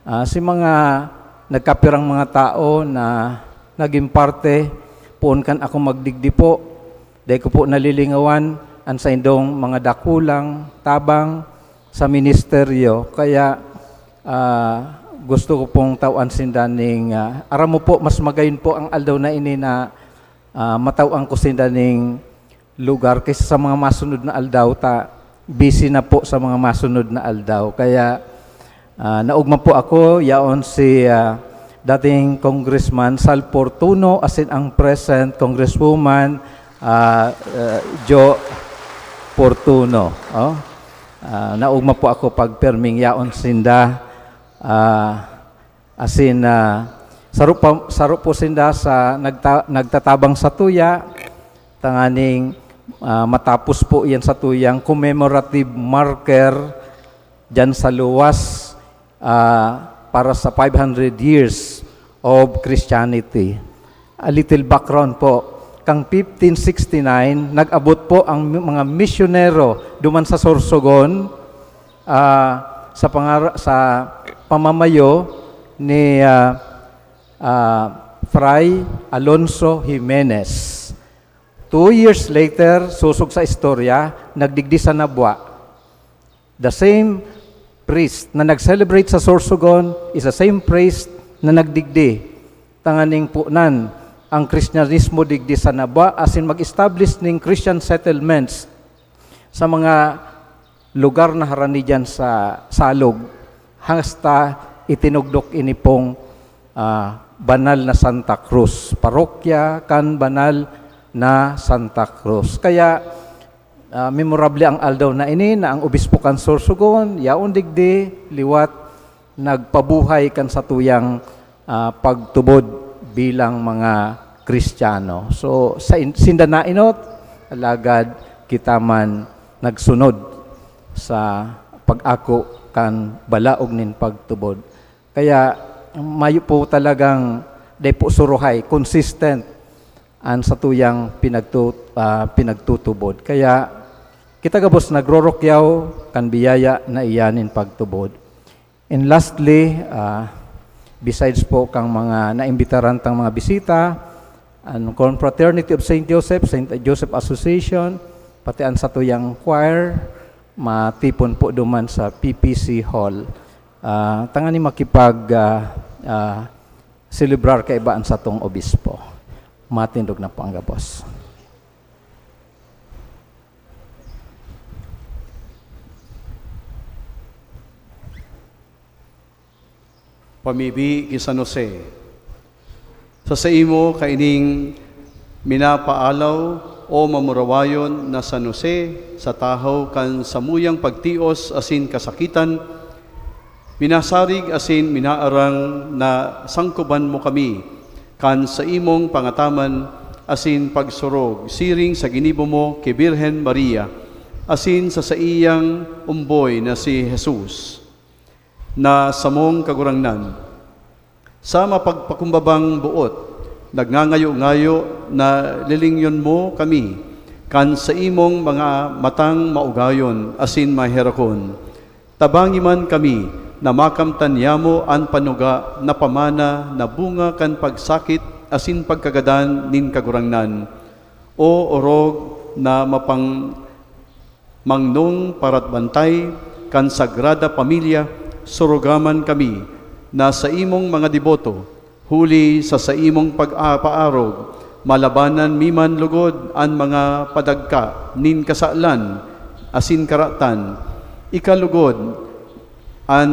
ah, si mga nagkapirang mga tao na naging parte, poon kan ako magdigdi po, dai ko po nalilingawan an saindong mga dakulang tabang sa ministeryo. Kaya, ah, gusto ko pong tawan sinda ning, ah, aram mo po, mas magayon po ang aldaw na ini na, ah, matawan ko sinda ning lugar kaysa sa mga masunod na aldaw, ta busy na po sa mga masunod na aldaw. Kaya, ah, naugma po ako, yaon si, ah, dating Congressman Sal Fortuno, asin ang present Congresswoman, ah, ah, Jo Fortuno, oh. Ah, naugma po ako pag perming yaon sinda, ah, asin, ah, saro pa, saro po sinda sa nagta-, nagtatabang sa tuya, tanganing, ah, matapos po yan sa tuyang commemorative marker dyan sa luwas, ah, para sa five hundred years of Christianity. A little background po. Kang fifteen sixty-nine, nag-abot po ang mga misyonero duman sa Sorsogon, ah, sa pangara-, sa pamamayo ni, ah, ah, Fray Alonso Jimenez. Two years later, sosog sa istorya, nagdigdi sa Nabua. The same priest na nag-celebrate sa Sorsogon is the same priest na nagdigdi tanganing punan ang Kristyanismo digdi sa Nabua, asin mag-establish ning Christian settlements sa mga lugar na harani diyan sa Salog, hasta itinugdok ini pong, ah, banal na Santa Cruz, parokya kan banal na Santa Cruz. Kaya, ah, memorable ang aldaw na ini na ang obispo kan Sorsogon, yaon digdi, liwat, nagpabuhay kan satuyang, ah, pagtubod bilang mga Kristiyano. So, sa in-, sinda nainot, alagad kita man nagsunod sa pag-ako kan balaog nin pagtubod. Kaya, mayo po talagang, dai po suruhay, consistent an satuyang pinagtu-, ah, pinagtutubod. Kaya, kita gabos nagrorokyaw kan biyaya na iyan nin pagtubod. And lastly, ah, besides po kang mga naimbitaran tang mga bisita, ang Confraternity of Saint Joseph, Saint Joseph Association, pati ang satuyang choir, matipon po duman sa P P C Hall. Ah, tanganing makipag, ah, ah, selebrar kaiba an satong obispo. Matindog na po ang gabos. Pamibi ki San Jose. Sa saimo kaining minapaalaw, o mamurawayon na San Jose, sa tahaw kan samuyang pagtios asin kasakitan, minasarig asin minaarang na sangkoban mo kami kan saimong pangataman asin pagsurog siring sa ginibo mo ki Birhen Maria asin sa saiyang omboy na si Jesus, na samong Kagurangnan. Sa mapagpakumbabang boot, nagngangayo-ngayo na lilingyon mo kami kan saimong mga matang maugayon asin maherakon. Tabangi man kami na makamtan niyamo an panuga na pamana na bunga kan pagsakit asin pagkagadan nin Kagurangnan. O orog na mapang-, mangnong paratbantay kan Sagrada Pamilya, surugaman kami na saimong mga deboto, huli sa saimong pag-apaarog, malabanan mi man logod an mga padagka nin kasalan asin karatan. Ika logod an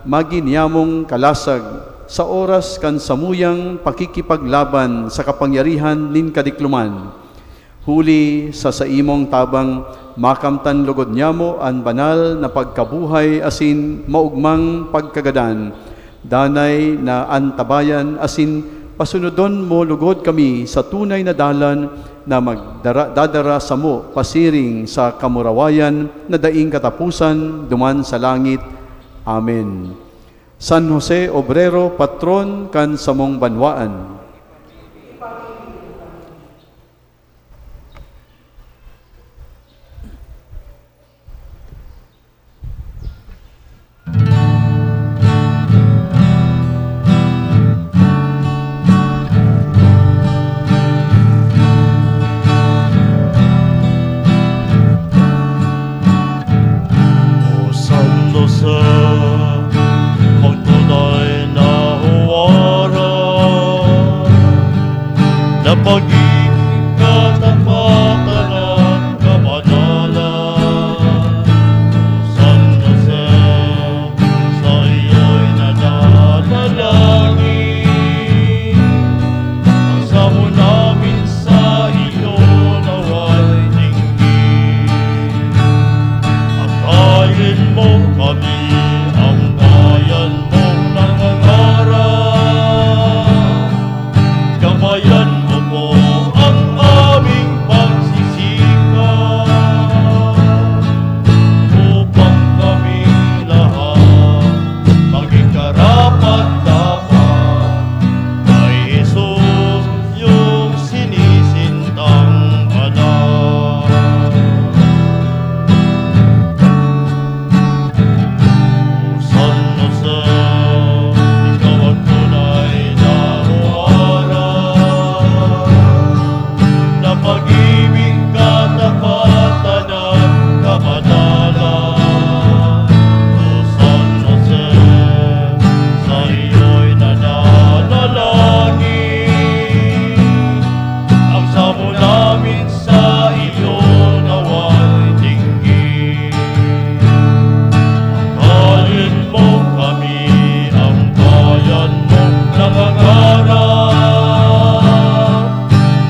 maginyamong kalasag sa oras kan samuyang pakikipaglaban sa kapangyarihan nin kadikloman. Huli sa saimong tabang, makamtan logod nyamo an banal na pagkabuhay asin maogmang pagkagadan. Danay na antabayan asin pasunodon mo logod kami sa tunay na dalan na magdara-, dadara samo pasiring sa kamurawayan na daing kataposan duman sa langit. Amen. San Jose Obrero, patron kan samong banwaan. O San Jose, magtunay Tanan kabanalan, San Jose, saiyo'y nananalangin. Ang samon namin sa iyo nawa'y tinggi. Akayun mo kami, ang bayan mong nangangarap. Gabayan mo po ang aming pagsisikap, upang kaming lahat maging karapat-dapat kay Jesus, yung sinisintang anak. San Jose, ikaw ang tunay na huwarap, na pag-ibig, katapatan at kabanalan. O San Jose, sa iyo'y nananalangin, ang samon namin sa iyo nawa'y tinggi. Akayun mo kami, ang bayan mong nangangarap.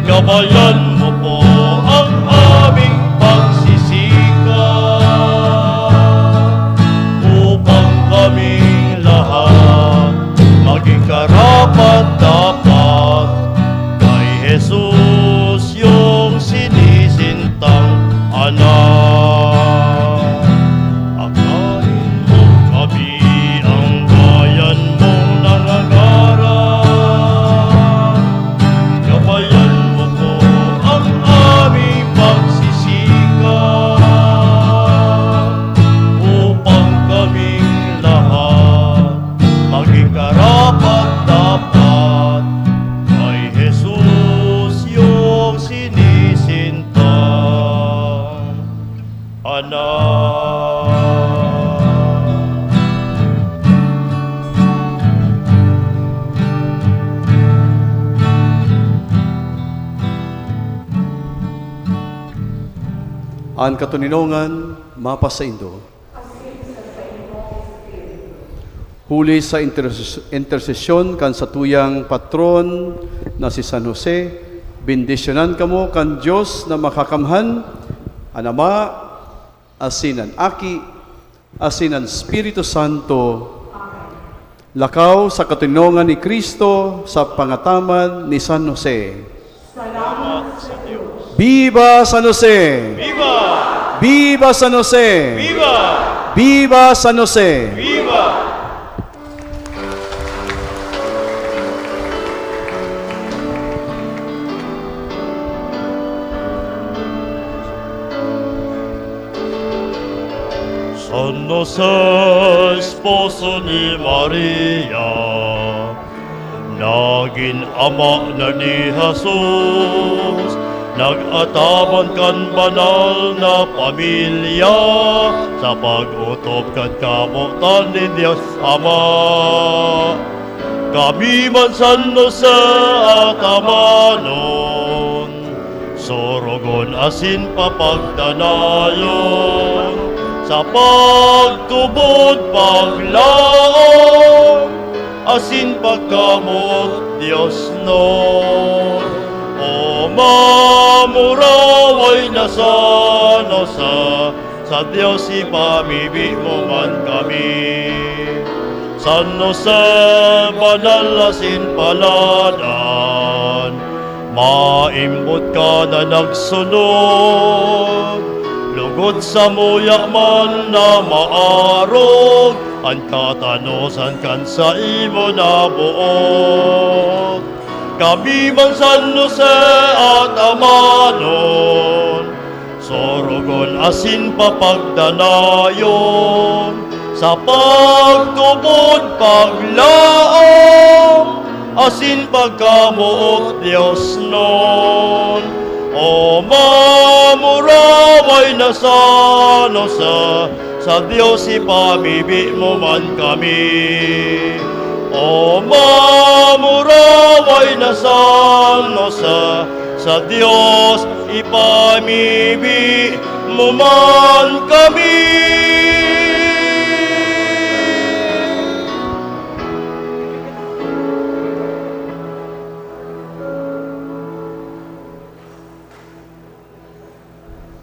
Gabayan mo po ang aming pagsisikap, upang kaming lahat maging karapat-dapat kay Jesus, yung sinisintang anak. Akayun mo kami, ang bayan mong nangangarap. Gabayan mo po ang aming pagsisikap, upang kaming lahat maging karapat-dapat kay Jesus, yung sinisintang anak. An katoninongan mapasaindo. Huli sa interses-, intersesyon kan satuyang patron na si San Jose, bendisyonan kamo kan Dios na Makakamhan, an Ama, asin an Aki, asin an Espiritu Santo. Lakaw sa katoninongan ni Cristo sa pangataman ni San Jose. Salamat sa Dios. Viva San Jose! Viva! Viva San Jose! Viva! Viva San Jose! Viva! San Jose, esposo ni Maria, nagin ama na ni Jesus, nag-ataman kan banal na pamilya sa pag-otob kan kamotan nin Dios Ama. Kami man, San Jose, atamanon, sorogon asin papagdanayon sa pagtubod, paglaom, asin pagkamoot diosnon. O mamuraway na San Jose, sa Dios ipamibi mo man kami. San Jose, banal asin paladan, maimbot ka na nagsunod, lugod samuya man na maarog an katanosan kan saimo na boot. Kami man, San Jose, atamanon, sorogon asin papagdanayon sa pagtubod, paglaom, asin pagkamoot diosnon. O mamuraway na San Jose, sa Dios ipamibi mo man kami. O mamuraway na San Jose, Sa Dios ipamibi mo man kami.